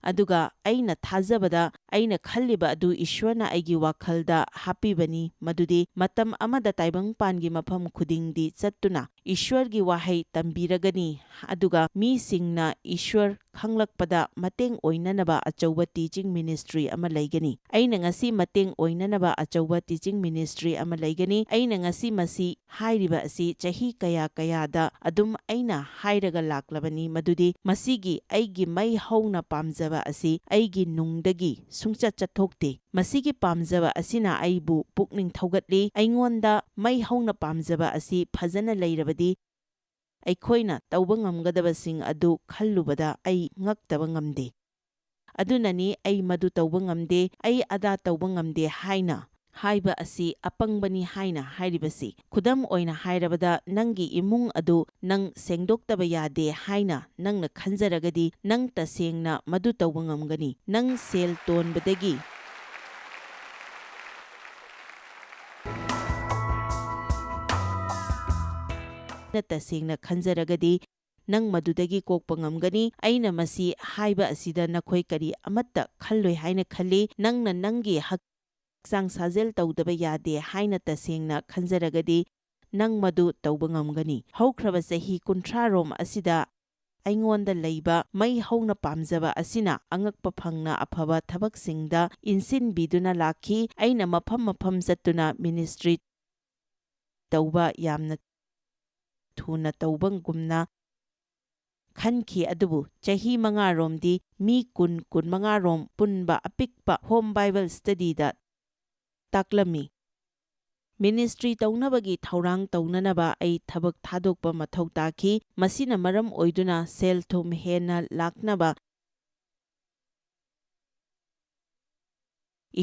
ꯑꯗꯨꯒ ꯑꯩꯅ ꯊꯥꯖꯕꯗ ꯑꯩꯅ ꯈꯜꯂꯤꯕ ꯑꯗꯨ ꯏꯁ꯭ꯋꯔꯅ ꯑꯩꯒꯤ ꯋꯥꯈꯜꯗ ꯍꯥꯞꯄꯤꯕꯅꯤ, ꯃꯗꯨꯗꯤ ꯃꯇꯝ ꯑꯃꯗ ꯇꯥꯏꯕꯪꯄꯥꯟꯒꯤ ꯃꯐꯝ ꯈꯨꯗꯤꯡꯗꯤ ꯆꯠꯇꯨꯅ ꯏꯁ꯭ꯋꯔꯒꯤ ꯋꯥꯍꯩ ꯇꯝꯕꯤꯔꯒꯅꯤ, ꯑꯗꯨꯒ ꯃꯤꯁꯤꯡꯅ ꯏꯁ꯭ꯋꯔ ꯈꯪꯂꯛꯄꯗ ꯃꯇꯦꯡ ꯑꯣꯏꯅꯅꯕ ꯑꯆꯧꯕ teaching ministry ꯑꯃ ꯂꯩꯒꯅꯤ꯫ ꯑꯩꯅ ꯉꯁꯤ ꯃꯇꯦꯡ ꯑꯣꯏꯅꯅꯕ ꯑꯆꯧꯕ teaching ministry ꯑꯃ ꯂꯩꯒꯅꯤ꯫ ꯑꯩꯅ ꯉꯁꯤ ꯃꯁꯤ ꯍꯥꯏꯔꯤꯕ ꯑꯁꯤ ꯆꯍꯤ ꯀꯌꯥ ꯀꯌꯥꯗ ꯑꯗꯨꯝ ꯑꯩꯅ ꯍꯥꯏꯔꯒ ꯂꯥꯛꯂꯕꯅꯤ, ꯃꯗꯨꯗꯤ ꯃꯁꯤꯒꯤ ꯑꯩꯒꯤ ꯃꯩ ꯍꯧꯅ ꯄꯥꯝꯖꯕ ꯑꯁꯤ ꯑꯩꯒꯤ ꯅꯨꯡꯗꯒꯤ ꯁꯨꯡꯆꯠ ꯆꯠꯊꯣꯛꯇꯦ꯫ ꯃꯁꯤꯒꯤ ꯄꯥꯝꯖꯕ ꯑꯁꯤꯅ ꯑꯩꯕꯨ ꯄꯨꯛꯅꯤꯡ ꯊꯧꯒꯠꯂꯤ꯫ ꯑꯩꯉꯣꯟꯗ ꯃꯩ ꯍꯧꯅ ꯄꯥꯝꯖꯕ ꯑꯁꯤ ꯐꯖꯅ ꯂꯩꯔꯕꯗꯤ, ꯑꯩꯈꯣꯏꯅ ꯇꯧꯕ ꯉꯝꯒꯗꯕꯁꯤꯡ ꯑꯗꯨ ꯈꯜꯂꯨꯕꯗ ꯑꯩ ꯉꯛꯇꯕ ꯉꯝꯗꯦ꯫ ꯑꯗꯨꯅꯅꯤ ꯑꯩ ꯃꯗꯨ ꯇꯧꯕ ꯉꯝꯗꯦ, ꯑꯩ ꯑꯗꯥ ꯇꯧꯕ ꯉꯝꯗꯦ ꯍꯥꯏꯅ ꯍꯥꯏꯕ ꯑꯁꯤ ꯑꯄꯪꯕꯅꯤ ꯍꯥꯏꯅ ꯍꯥꯏꯔꯤꯕꯁꯤ꯫ ꯈꯨꯗꯝ ꯑꯣꯏꯅ ꯍꯥꯏꯔꯕꯗ, ꯅꯪꯒꯤ ꯏꯃꯨꯡ ꯑꯗꯨ ꯅꯪ ꯁꯦꯡꯗꯣꯛꯇꯕ ꯌꯥꯗꯦ ꯍꯥꯏꯅ ꯅꯪꯅ ꯈꯟꯖꯔꯒꯗꯤ, ꯅꯪ ꯇꯁꯦꯡꯅ ꯃꯗꯨ ꯇꯧꯕ ꯉꯝꯒꯅꯤ꯫ ꯅꯪ ꯁꯦꯜ ꯇꯣꯟꯕꯗꯒꯤ ꯅ ꯇꯁꯦꯡꯅ ꯈꯟꯖꯔꯒꯗꯤ, ꯅꯪ ꯃꯗꯨꯗꯒꯤ ꯀꯣꯛꯄ ꯉꯝꯒꯅꯤ꯫ ꯑꯩꯅ ꯃꯁꯤ ꯍꯥꯏꯕ ꯑꯁꯤꯗ ꯅꯈꯣꯏ ꯀꯔꯤ ꯑꯃꯠꯇ ꯈꯜꯂꯣꯏ ꯍꯥꯏꯅ ꯈꯜꯂꯤ꯫ ꯅꯪꯅ ꯅꯪꯒꯤ ꯍꯛꯆꯥꯡ ꯁꯥꯖꯦꯜ ꯇꯧꯗꯕ ꯌꯥꯗꯦ ꯍꯥꯏꯅ ꯇꯁꯦꯡꯅ ꯈꯟꯖꯔꯒꯗꯤ, ꯅꯪ ꯃꯗꯨ ꯇꯧꯕ ꯉꯝꯒꯅꯤ꯫ ꯍꯧꯈ꯭ꯔꯕ ꯆꯍꯤ ꯀꯨꯟꯊ꯭ꯔꯥ ꯔꯣꯝ ꯑꯁꯤꯗ ꯑꯩꯉꯣꯟꯗ ꯂꯩꯕ ꯃꯩ ꯍꯧꯅ ꯄꯥꯝꯖꯕ ꯑꯁꯤꯅ ꯑꯉꯛꯄ ꯐꯪꯅ ꯑꯐꯕ ꯊꯕꯛꯁꯤꯡꯗ ꯏꯟꯁꯤꯟꯕꯤꯗꯨꯅ ꯂꯥꯛꯈꯤ꯫ ꯑꯩꯅ ꯃꯐꯝ ꯃꯐꯝ ꯆꯠꯇꯨꯅ ministry ꯇꯧꯕ ꯌꯥꯝꯅ ꯊꯨꯅ ꯇꯧꯕꯒꯨꯝꯅ ꯈꯟꯈꯤ, ꯑꯗꯨꯕꯨ ꯆꯍꯤ ꯃꯉꯥ ꯔꯣꯝꯗꯤ ꯃꯤ ꯀꯨꯟ, ꯀꯨꯟꯃꯉꯥ ꯔꯣꯝ ꯄꯨꯟꯕ ꯑꯄꯤꯛꯄ home Bible study ꯗ ꯇꯥꯛꯂꯝꯃꯤ꯫ Ministry ꯇꯧꯅꯕꯒꯤ ꯊꯧꯔꯥꯡ ꯇꯧꯅꯅꯕ ꯑꯩ ꯊꯕꯛ ꯊꯥꯗꯣꯛꯄ ꯃꯊꯧ ꯇꯥꯈꯤ꯫ ꯃꯁꯤꯅ ꯃꯔꯝ ꯑꯣꯏꯗꯨꯅ ꯁꯦꯜ ꯊꯨꯝ ꯍꯦꯟꯅ ꯂꯥꯛꯅꯕ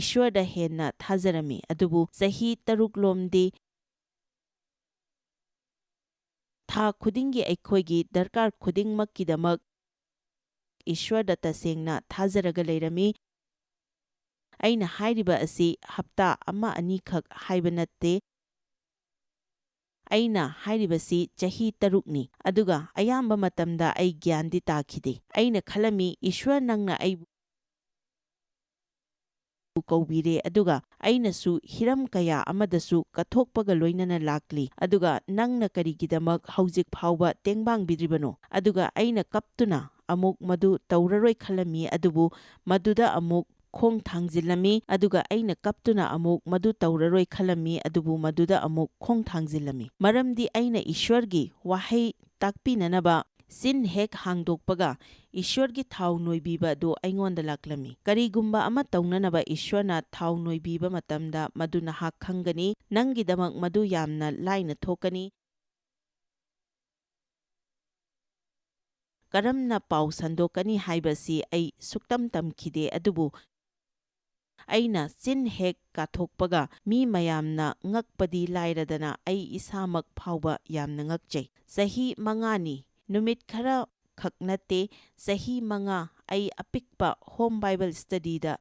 ꯏꯁ꯭ꯋꯔꯗ ꯍꯦꯟꯅ ꯊꯥꯖꯔꯝꯃꯤ꯫ ꯑꯗꯨꯕꯨ ꯆꯍꯤ ꯇꯔꯨꯛ ꯂꯣꯝꯗꯤ ꯊꯥ ꯈꯨꯗꯤꯡꯒꯤ ꯑꯩꯈꯣꯏꯒꯤ ꯗꯔꯀꯥꯔ ꯈꯨꯗꯤꯡꯃꯛꯀꯤꯗꯃꯛ ꯏꯁ꯭ꯋꯔꯗ ꯇꯁꯦꯡꯅ ꯊꯥꯖꯔꯒ ꯂꯩꯔꯝꯃꯤ꯫ ꯑꯩꯅ ꯍꯥꯏꯔꯤꯕ ꯑꯁꯤ ꯍꯞꯇꯥ ꯑꯃ ꯑꯅꯤꯈꯛ ꯍꯥꯏꯕ ꯅꯠꯇꯦ꯫ ꯑꯩꯅ ꯍꯥꯏꯔꯤꯕꯁꯤ ꯆꯍꯤ ꯇꯔꯨꯛꯅꯤ, ꯑꯗꯨꯒ ꯑꯌꯥꯝꯕ ꯃꯇꯝꯗ ꯑꯩ ꯒ꯭ꯌꯥꯟꯗꯤ ꯇꯥꯈꯤꯗꯦ꯫ ꯑꯩꯅ ꯈꯜꯂꯝꯃꯤ, "ꯏꯁ꯭ꯋꯔ, ꯅꯪꯅ ꯑꯩꯕꯨ ꯀꯧꯕꯤꯔꯦ, ꯑꯗꯨꯒ ꯑꯩꯅꯁꯨ ꯍꯤꯔꯝ ꯀꯌꯥ ꯑꯃꯗꯁꯨ ꯀꯠꯊꯣꯛꯄꯒ ꯂꯣꯏꯅꯅ ꯂꯥꯛꯂꯤ, ꯑꯗꯨꯒ ꯅꯪꯅ ꯀꯔꯤꯒꯤꯗꯃꯛ ꯍꯧꯖꯤꯛ ꯐꯥꯎꯕ ꯇꯦꯡꯕꯥꯡꯕꯤꯗ꯭ꯔꯤꯕꯅꯣ?" ꯑꯗꯨꯒ ꯑꯩꯅ ꯀꯞꯇꯨꯅ ꯑꯃꯨꯛ ꯃꯗꯨ ꯇꯧꯔꯔꯣꯏ ꯈꯜꯂꯝꯃꯤ, ꯑꯗꯨꯕꯨ ꯃꯗꯨꯗ ꯑꯃꯨꯛ ꯈꯣꯡ ꯊꯥꯡꯖꯤꯜꯂꯝꯃꯤ, ꯑꯗꯨꯒ ꯑꯩꯅ ꯀꯞꯇꯨꯅ ꯑꯃꯨꯛ ꯃꯗꯨ ꯇꯧꯔꯔꯣꯏ ꯈꯜꯂꯝꯃꯤ, ꯑꯗꯨꯕꯨ ꯃꯗꯨꯗ ꯑꯃꯨꯛ ꯈꯣꯡ ꯊꯥꯡꯖꯤꯜꯂꯝꯃꯤ꯫ ꯃꯔꯝꯗꯤ ꯑꯩꯅ ꯏꯁ꯭ꯋꯔꯒꯤ ꯋꯥꯍꯩ ꯇꯥꯛꯄꯤꯅꯅꯕ ꯆꯤꯟ ꯍꯦꯛ ꯍꯥꯡꯗꯣꯛꯄꯒ ꯏꯁ꯭ꯋꯔꯒꯤ ꯊꯥꯎ ꯅꯣꯏꯕꯤꯕ ꯑꯗꯨ ꯑꯩꯉꯣꯟꯗ ꯂꯥꯛꯂꯝꯃꯤ꯫ ꯀꯔꯤꯒꯨꯝꯕ ꯑꯃ ꯇꯧꯅꯅꯕ ꯏꯁ꯭ꯋꯔꯅ ꯊꯥꯎ ꯅꯣꯏꯕꯤꯕ ꯃꯇꯝꯗ, ꯃꯗꯨ ꯅꯍꯥꯛ ꯈꯪꯒꯅꯤ, ꯅꯪꯒꯤꯗꯃꯛ ꯃꯗꯨ ꯌꯥꯝꯅ ꯂꯥꯏꯅ ꯊꯣꯛꯀꯅꯤ꯫ ꯀꯔꯝꯅ ꯄꯥꯎ ꯁꯟꯗꯣꯛꯀꯅꯤ ꯍꯥꯏꯕꯁꯤ ꯑꯩ ꯁꯨꯛꯇꯝ ꯇꯝꯈꯤꯗꯦ, ꯑꯗꯨꯕꯨ ꯑꯩꯅ ꯆꯤꯟ ꯍꯦꯛ ꯀꯥꯊꯣꯛꯄꯒ ꯃꯤ ꯃꯌꯥꯝꯅ ꯉꯛꯄꯗꯤ ꯂꯥꯏꯔꯗꯅ ꯑꯩ ꯏꯁꯥꯃꯛ ꯐꯥꯎꯕ ꯌꯥꯝꯅ ꯉꯛꯆꯩ꯫ ꯆꯍꯤ ꯃꯉꯥꯅꯤ, ꯅꯨꯃꯤꯠ ꯈꯔ ꯈꯛ ꯅꯠꯇꯦ, ꯆꯍꯤ ꯃꯉꯥ ꯑꯩ ꯑꯄꯤꯛꯄ ꯍꯣꯝ ꯕꯥꯏꯕꯜ ꯁ꯭ꯇꯗꯤꯗ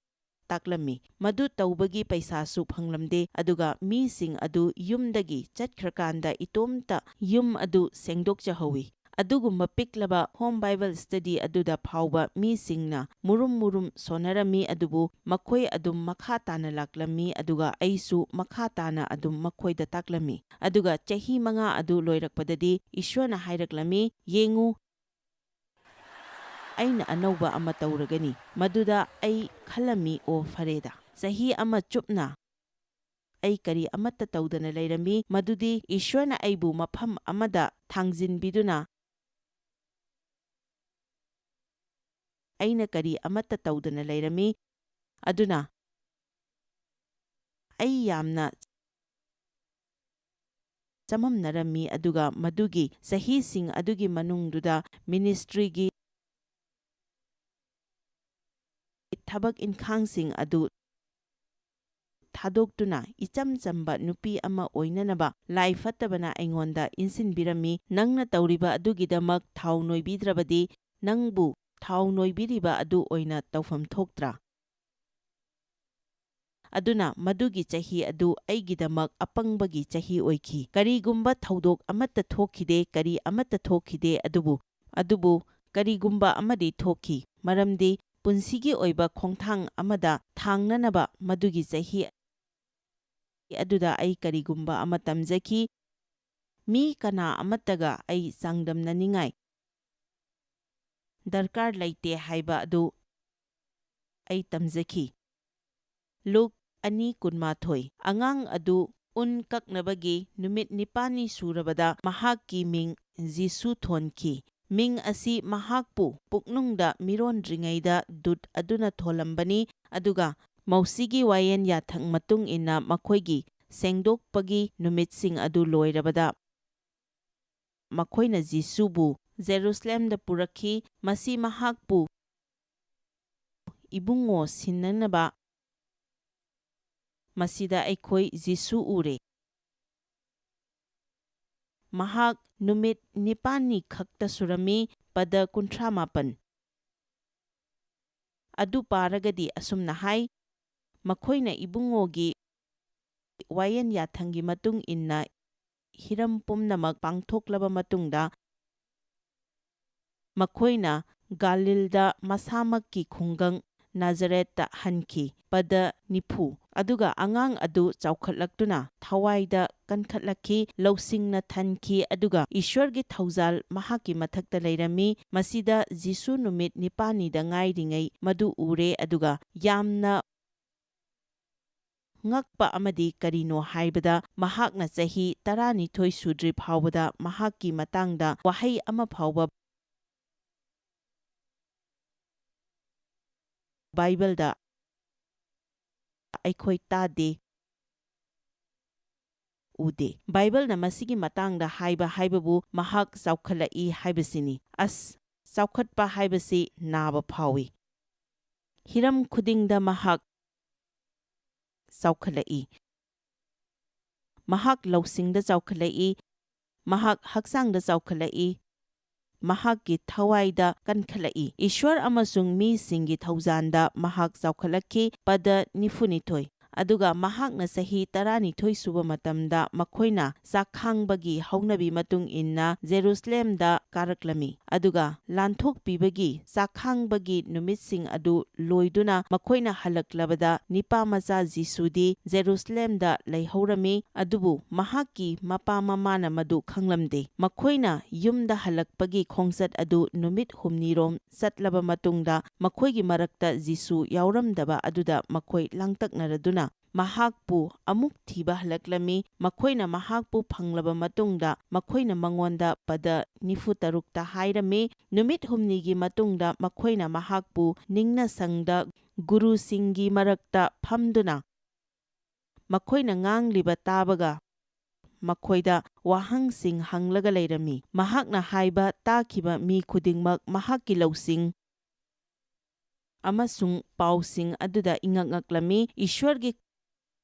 ꯇꯥꯛꯂꯝꯃꯤ꯫ ꯃꯗꯨ ꯇꯧꯕꯒꯤ ꯄꯩꯁꯥꯁꯨ ꯐꯪꯂꯝꯗꯦ, ꯑꯗꯨꯒ ꯃꯤꯁꯤꯡ ꯑꯗꯨ ꯌꯨꯝꯗꯒꯤ ꯆꯠꯈ꯭ꯔꯀꯥꯟꯗ ꯏꯇꯣꯝꯇ ꯌꯨꯝ ꯑꯗꯨ ꯁꯦꯡꯗꯣꯛꯆꯍꯧꯏ꯫ ꯑꯗꯨꯒꯨꯝꯕ ꯄꯤꯛꯂꯕ ꯍꯣꯝ ꯕꯥꯏꯕꯜ ꯁ꯭ꯇꯗꯤ ꯑꯗꯨꯗ ꯐꯥꯎꯕ ꯃꯤꯁꯤꯡꯅ ꯃꯨꯔꯨꯝ ꯃꯨꯔꯨꯝ ꯁꯣꯟꯅꯔꯝꯃꯤ, ꯑꯗꯨꯕꯨ ꯃꯈꯣꯏ ꯑꯗꯨꯝ ꯃꯈꯥ ꯇꯥꯅ ꯂꯥꯛꯂꯝꯃꯤ, ꯑꯗꯨꯒ ꯑꯩꯁꯨ ꯃꯈꯥ ꯇꯥꯅ ꯑꯗꯨꯝ ꯃꯈꯣꯏꯗ ꯇꯥꯛꯂꯝꯃꯤ꯫ ꯑꯗꯨꯒ ꯆꯍꯤ ꯃꯉꯥ ꯑꯗꯨ ꯂꯣꯏꯔꯛꯄꯗꯗꯤ ꯏꯁ꯭ꯋꯔꯅ ꯍꯥꯏꯔꯛꯂꯝꯃꯤ, "ꯌꯦꯡꯉꯨ, ꯑꯩꯅ ꯑꯅꯧꯕ ꯑꯃ ꯇꯧꯔꯒꯅꯤ꯫" ꯃꯗꯨꯗ ꯑꯩ ꯈꯜꯂꯝꯃꯤ, "ꯑꯣ, ꯐꯔꯦꯗ꯫" ꯆꯍꯤ ꯑꯃ ꯆꯨꯞꯅ ꯑꯩ ꯀꯔꯤ ꯑꯃꯠꯇ ꯇꯧꯗꯅ ꯂꯩꯔꯝꯃꯤ, ꯃꯗꯨꯗꯤ ꯏꯁ꯭ꯋꯔꯅ ꯑꯩꯕꯨ ꯃꯐꯝ ꯑꯃꯗ ꯊꯥꯡꯖꯤꯟꯕꯤꯗꯨꯅ ꯑꯩꯅ ꯀꯔꯤ ꯑꯃꯠꯇ ꯇꯧꯗꯅ ꯂꯩꯔꯝꯃꯤ꯫ ꯑꯗꯨꯅ ꯑꯩ ꯌꯥꯝꯅ ꯆꯃꯝꯅꯔꯝꯃꯤ, ꯑꯗꯨꯒ ꯃꯗꯨꯒꯤ ꯆꯍꯤꯁꯤꯡ ꯑꯗꯨꯒꯤ ꯃꯅꯨꯡꯗꯨꯗ ꯃꯤꯅꯤꯁꯇ꯭ꯔꯤꯒꯤ ꯊꯕꯛ ꯏꯟꯈꯥꯡꯁꯤꯡ ꯑꯗꯨ ꯊꯥꯗꯣꯛꯇꯨꯅ ꯏꯆꯝ ꯆꯝꯕ ꯅꯨꯄꯤ ꯑꯃ ꯑꯣꯏꯅꯅꯕ ꯂꯥꯏ ꯐꯠꯇꯕꯅ ꯑꯩꯉꯣꯟꯗ ꯏꯟꯁꯤꯟꯕꯤꯔꯝꯃꯤ꯫ "ꯅꯪꯅ ꯇꯧꯔꯤꯕ ꯑꯗꯨꯒꯤꯗꯃꯛ ꯊꯥꯎ ꯅꯣꯏꯕꯤꯗ꯭ꯔꯕꯗꯤ ꯅꯪꯕꯨ ꯊꯥꯎ ꯅꯣꯏꯕꯤꯔꯤꯕ ꯑꯗꯨ ꯑꯣꯏꯅ ꯇꯧꯐꯝ ꯊꯣꯛꯇ꯭ꯔꯥ?" ꯑꯗꯨꯅ ꯃꯗꯨꯒꯤ ꯆꯍꯤ ꯑꯗꯨ ꯑꯩꯒꯤꯗꯃꯛ ꯑꯄꯪꯕꯒꯤ ꯆꯍꯤ ꯑꯣꯏꯈꯤ꯫ ꯀꯔꯤꯒꯨꯝꯕ ꯊꯧꯗꯣꯛ ꯑꯃꯠꯇ ꯊꯣꯛꯈꯤꯗꯦ, ꯀꯔꯤ ꯑꯃꯠꯇ ꯊꯣꯛꯈꯤꯗꯦ, ꯑꯗꯨꯕꯨ, ꯑꯗꯨꯕꯨ ꯀꯔꯤꯒꯨꯝꯕ ꯑꯃꯗꯤ ꯊꯣꯛꯈꯤ, ꯃꯔꯝꯗꯤ ꯄꯨꯟꯁꯤꯒꯤ ꯑꯣꯏꯕ ꯈꯣꯡꯊꯥꯡ ꯑꯃꯗ ꯊꯥꯡꯅꯅꯕ ꯃꯗꯨꯒꯤ ꯆꯍꯤ ꯑꯗꯨꯗ ꯑꯩ ꯀꯔꯤꯒꯨꯝꯕ ꯑꯃ ꯇꯝꯖꯈꯤ꯫ ꯃꯤ ꯀꯅꯥ ꯑꯃꯠꯇꯒ ꯑꯩ ꯆꯥꯡꯗꯝꯅꯅꯤꯡꯉꯥꯏ ꯗꯔꯀꯥꯔ ꯂꯩꯇꯦ ꯍꯥꯏꯕ ꯑꯗꯨ ꯑꯩ ꯇꯝꯖꯈꯤ꯫ ꯂꯨꯛ ꯑꯅꯤ ꯀꯨꯟꯃꯥꯊꯣꯏ꯫ ꯑꯉꯥꯡ ꯑꯗꯨ ꯎꯟ ꯀꯛꯅꯕꯒꯤ ꯅꯨꯃꯤꯠ ꯅꯤꯄꯥꯜꯅꯤ ꯁꯨꯔꯕꯗ ꯃꯍꯥꯛꯀꯤ ꯃꯤꯡ ꯖꯤꯁꯨ ꯊꯣꯟꯈꯤ꯫ ꯃꯤꯡ ꯑꯁꯤ ꯃꯍꯥꯛꯄꯨ ꯄꯨꯛꯅꯨꯡꯗ ꯃꯤꯔꯣꯟꯗ꯭ꯔꯤꯉꯩꯗ ꯗꯨꯠ ꯑꯗꯨꯅ ꯊꯣꯜꯂꯝꯕꯅꯤ, ꯑꯗꯨꯒ ꯃꯧꯁꯤꯒꯤ ꯋꯥꯌꯦꯟ ꯌꯥꯊꯪ ꯃꯇꯨꯡ ꯏꯟꯅ ꯃꯈꯣꯏꯒꯤ ꯁꯦꯡꯗꯣꯛꯄꯒꯤ ꯅꯨꯃꯤꯠꯁꯤꯡ ꯑꯗꯨ ꯂꯣꯏꯔꯕꯗ, ꯃꯈꯣꯏꯅ ꯖꯤꯁꯨꯕꯨ ꯖꯦꯔꯨꯁꯂꯦꯝꯗ ꯄꯨꯔꯛꯈꯤ꯫ ꯃꯁꯤ ꯃꯍꯥꯛꯄꯨ ꯏꯕꯨꯡꯉꯣ ꯁꯤꯟꯅꯅꯕ ꯃꯁꯤꯗ ꯑꯩꯈꯣꯏ ꯖꯤꯁꯨ ꯎꯔꯦ꯫ ꯃꯍꯥꯛ ꯅꯨꯃꯤꯠ ꯅꯤꯄꯥꯜꯅꯤ ꯈꯛꯇ ꯁꯨꯔꯝꯃꯤ, ꯄꯗ ꯀꯨꯟꯊ꯭ꯔꯥ ꯃꯥꯄꯟ꯫ ꯑꯗꯨ ꯄꯥꯔꯒꯗꯤ ꯑꯁꯨꯝꯅ ꯍꯥꯏ, ꯃꯈꯣꯏꯅ ꯏꯕꯨꯡꯉꯣꯒꯤ ꯋꯥꯌꯦꯟ ꯌꯥꯊꯪꯒꯤ ꯃꯇꯨꯡ ꯏꯟꯅ ꯍꯤꯔꯝ ꯄꯨꯝꯅꯃꯛ ꯄꯥꯡꯊꯣꯛꯂꯕ ꯃꯇꯨꯡꯗ, ꯃꯈꯣꯏꯅ ꯒꯥꯂꯤꯜꯗ ꯃꯁꯥꯃꯛꯀꯤ ꯈꯨꯡꯒꯪ ꯅꯥꯖꯔꯦꯠꯇ ꯍꯟꯈꯤ꯫ ꯄꯗ ꯅꯤꯐꯨ꯫ ꯑꯗꯨꯒ ꯑꯉꯥꯡ ꯑꯗꯨ ꯆꯥꯎꯈꯠꯂꯛꯇꯨꯅ ꯊꯋꯥꯏꯗ ꯀꯟꯈꯠꯂꯛꯈꯤ, ꯂꯧꯁꯤꯡꯅ ꯊꯟꯈꯤ, ꯑꯗꯨꯒ ꯏꯁ꯭ꯋꯔꯒꯤ ꯊꯧꯖꯥꯜ ꯃꯍꯥꯛꯀꯤ ꯃꯊꯛꯇ ꯂꯩꯔꯝꯃꯤ꯫ ꯃꯁꯤꯗ ꯖꯤꯁꯨ ꯅꯨꯃꯤꯠ ꯅꯤꯄꯥꯜꯅꯤꯗ ꯉꯥꯏꯔꯤꯉꯩ ꯃꯗꯨ ꯎꯔꯦ, ꯑꯗꯨꯒ ꯌꯥꯝꯅ ꯉꯛꯄ ꯑꯃꯗꯤ ꯀꯔꯤꯅꯣ ꯍꯥꯏꯕꯗ, ꯃꯍꯥꯛꯅ ꯆꯍꯤ ꯇꯔꯥꯅꯤꯊꯣꯏ ꯁꯨꯗ꯭ꯔꯤ ꯐꯥꯎꯕꯗ ꯃꯍꯥꯛꯀꯤ ꯃꯇꯥꯡꯗ ꯋꯥꯍꯩ ꯑꯃ ꯐꯥꯎꯕ ꯕꯥꯏꯕꯜꯗ ꯑꯩꯈꯣꯏ ꯇꯥꯗꯦ, ꯎꯗꯦ꯫ ꯕꯥꯏꯕꯜꯅ ꯃꯁꯤꯒꯤ ꯃꯇꯥꯡꯗ ꯍꯥꯏꯕ ꯍꯥꯏꯕꯕꯨ ꯃꯍꯥꯛ ꯆꯥꯎꯈꯠꯂꯛꯏ ꯍꯥꯏꯕꯁꯤꯅꯤ꯫ ꯑꯁ, ꯆꯥꯎꯈꯠꯄ ꯍꯥꯏꯕꯁꯤ ꯅꯥꯕ ꯐꯥꯎꯏ꯫ ꯍꯤꯔꯝ ꯈꯨꯗꯤꯡꯗ ꯃꯍꯥꯛ ꯆꯥꯎꯈꯠꯂꯛꯏ꯫ ꯃꯍꯥꯛ ꯂꯧꯁꯤꯡꯗ ꯆꯥꯎꯈꯠꯂꯛꯏ, ꯃꯍꯥꯛ ꯍꯛꯆꯥꯡꯗ ꯆꯥꯎꯈꯠꯂꯛꯏ, ꯃꯍꯥꯛꯀꯤ ꯊꯋꯥꯏꯗ ꯀꯟꯈꯠꯂꯛꯏ꯫ ꯏꯁ꯭ꯋꯔ ꯑꯃꯁꯨꯡ ꯃꯤꯁꯤꯡꯒꯤ ꯊꯧꯖꯥꯟꯗ ꯃꯍꯥꯛ ꯆꯥꯎꯈꯠꯂꯛꯈꯤ꯫ ꯄꯗ ꯅꯤꯐꯨꯅꯤꯊꯣꯏ꯫ ꯑꯗꯨꯒ ꯃꯍꯥꯛꯅ ꯆꯍꯤ ꯇꯔꯥꯅꯤꯊꯣꯏ ꯁꯨꯕ ꯃꯇꯝꯗ ꯃꯈꯣꯏꯅ ꯆꯥꯛꯈꯥꯡꯕꯒꯤ ꯍꯧꯅꯕꯤ ꯃꯇꯨꯡ ꯏꯟꯅ ꯖꯦꯔꯨꯁꯂꯦꯝꯗ ꯀꯥꯔꯛꯂꯝꯃꯤ꯫ ꯑꯗꯨꯒ ꯂꯥꯟꯊꯣꯛꯄꯤꯕꯒꯤ ꯆꯥꯛꯈꯥꯡꯕꯒꯤ ꯅꯨꯃꯤꯠꯁꯤꯡ ꯑꯗꯨ ꯂꯣꯏꯗꯨꯅ ꯃꯈꯣꯏꯅ ꯍꯜꯂꯛꯂꯕꯗ, ꯅꯤꯄꯥ ꯃꯆꯥ ꯖꯤꯁꯨꯗꯤ ꯖꯦꯔꯨꯁꯂꯦꯝꯗ ꯂꯩꯍꯧꯔꯝꯃꯤ, ꯑꯗꯨꯕꯨ ꯃꯍꯥꯛꯀꯤ ꯃꯄꯥ ꯃꯃꯥꯅ ꯃꯗꯨ ꯈꯪꯂꯝꯗꯦ꯫ ꯃꯈꯣꯏꯅ ꯌꯨꯝꯗ ꯍꯜꯂꯛꯄꯒꯤ ꯈꯣꯡꯆꯠ ꯑꯗꯨ ꯅꯨꯃꯤꯠ ꯍꯨꯝꯅꯤꯔꯣꯝ ꯆꯠꯂꯕ ꯃꯇꯨꯡꯗ, ꯃꯈꯣꯏꯒꯤ ꯃꯔꯛꯇ ꯖꯤꯁꯨ ꯌꯥꯎꯔꯝꯗꯕ ꯑꯗꯨꯗ ꯃꯈꯣꯏ ꯂꯥꯡꯇꯛꯅꯔꯗꯨꯅ ꯃꯍꯥꯛꯄꯨ ꯑꯃꯨꯛ ꯊꯤꯕ ꯍꯜꯂꯛꯂꯝꯃꯤ꯫ ꯃꯈꯣꯏꯅ ꯃꯍꯥꯛꯄꯨ ꯐꯪꯂꯕ ꯃꯇꯨꯡꯗ, ꯃꯈꯣꯏꯅ ꯃꯉꯣꯟꯗ ꯄꯗ ꯅꯤꯐꯨ ꯇꯔꯨꯛꯇ ꯍꯥꯏꯔꯝꯃꯤ꯫ ꯅꯨꯃꯤꯠ ꯍꯨꯝꯅꯤꯒꯤ ꯃꯇꯨꯡꯗ ꯃꯈꯣꯏꯅ ꯃꯍꯥꯛꯄꯨ ꯅꯤꯡꯅꯁꯪꯗ ꯒꯨꯔꯨꯁꯤꯡꯒꯤ ꯃꯔꯛꯇ ꯐꯝꯗꯨꯅ ꯃꯈꯣꯏꯅ ꯉꯥꯡꯂꯤꯕ ꯇꯥꯕꯒ ꯃꯈꯣꯏꯗ ꯋꯥꯍꯪꯁꯤꯡ ꯍꯪꯂꯒ ꯂꯩꯔꯝꯃꯤ꯫ ꯃꯍꯥꯛꯅ ꯍꯥꯏꯕ ꯇꯥꯈꯤꯕ ꯃꯤ ꯈꯨꯗꯤꯡꯃꯛ ꯃꯍꯥꯛꯀꯤ ꯂꯧꯁꯤꯡ ꯑꯃꯁꯨꯡ ꯄꯥꯎꯁꯤꯡ ꯑꯗꯨꯗ ꯏꯉꯛ ꯉꯛꯂꯝꯃꯤ꯫ ꯏꯁ꯭ꯋꯔꯒꯤ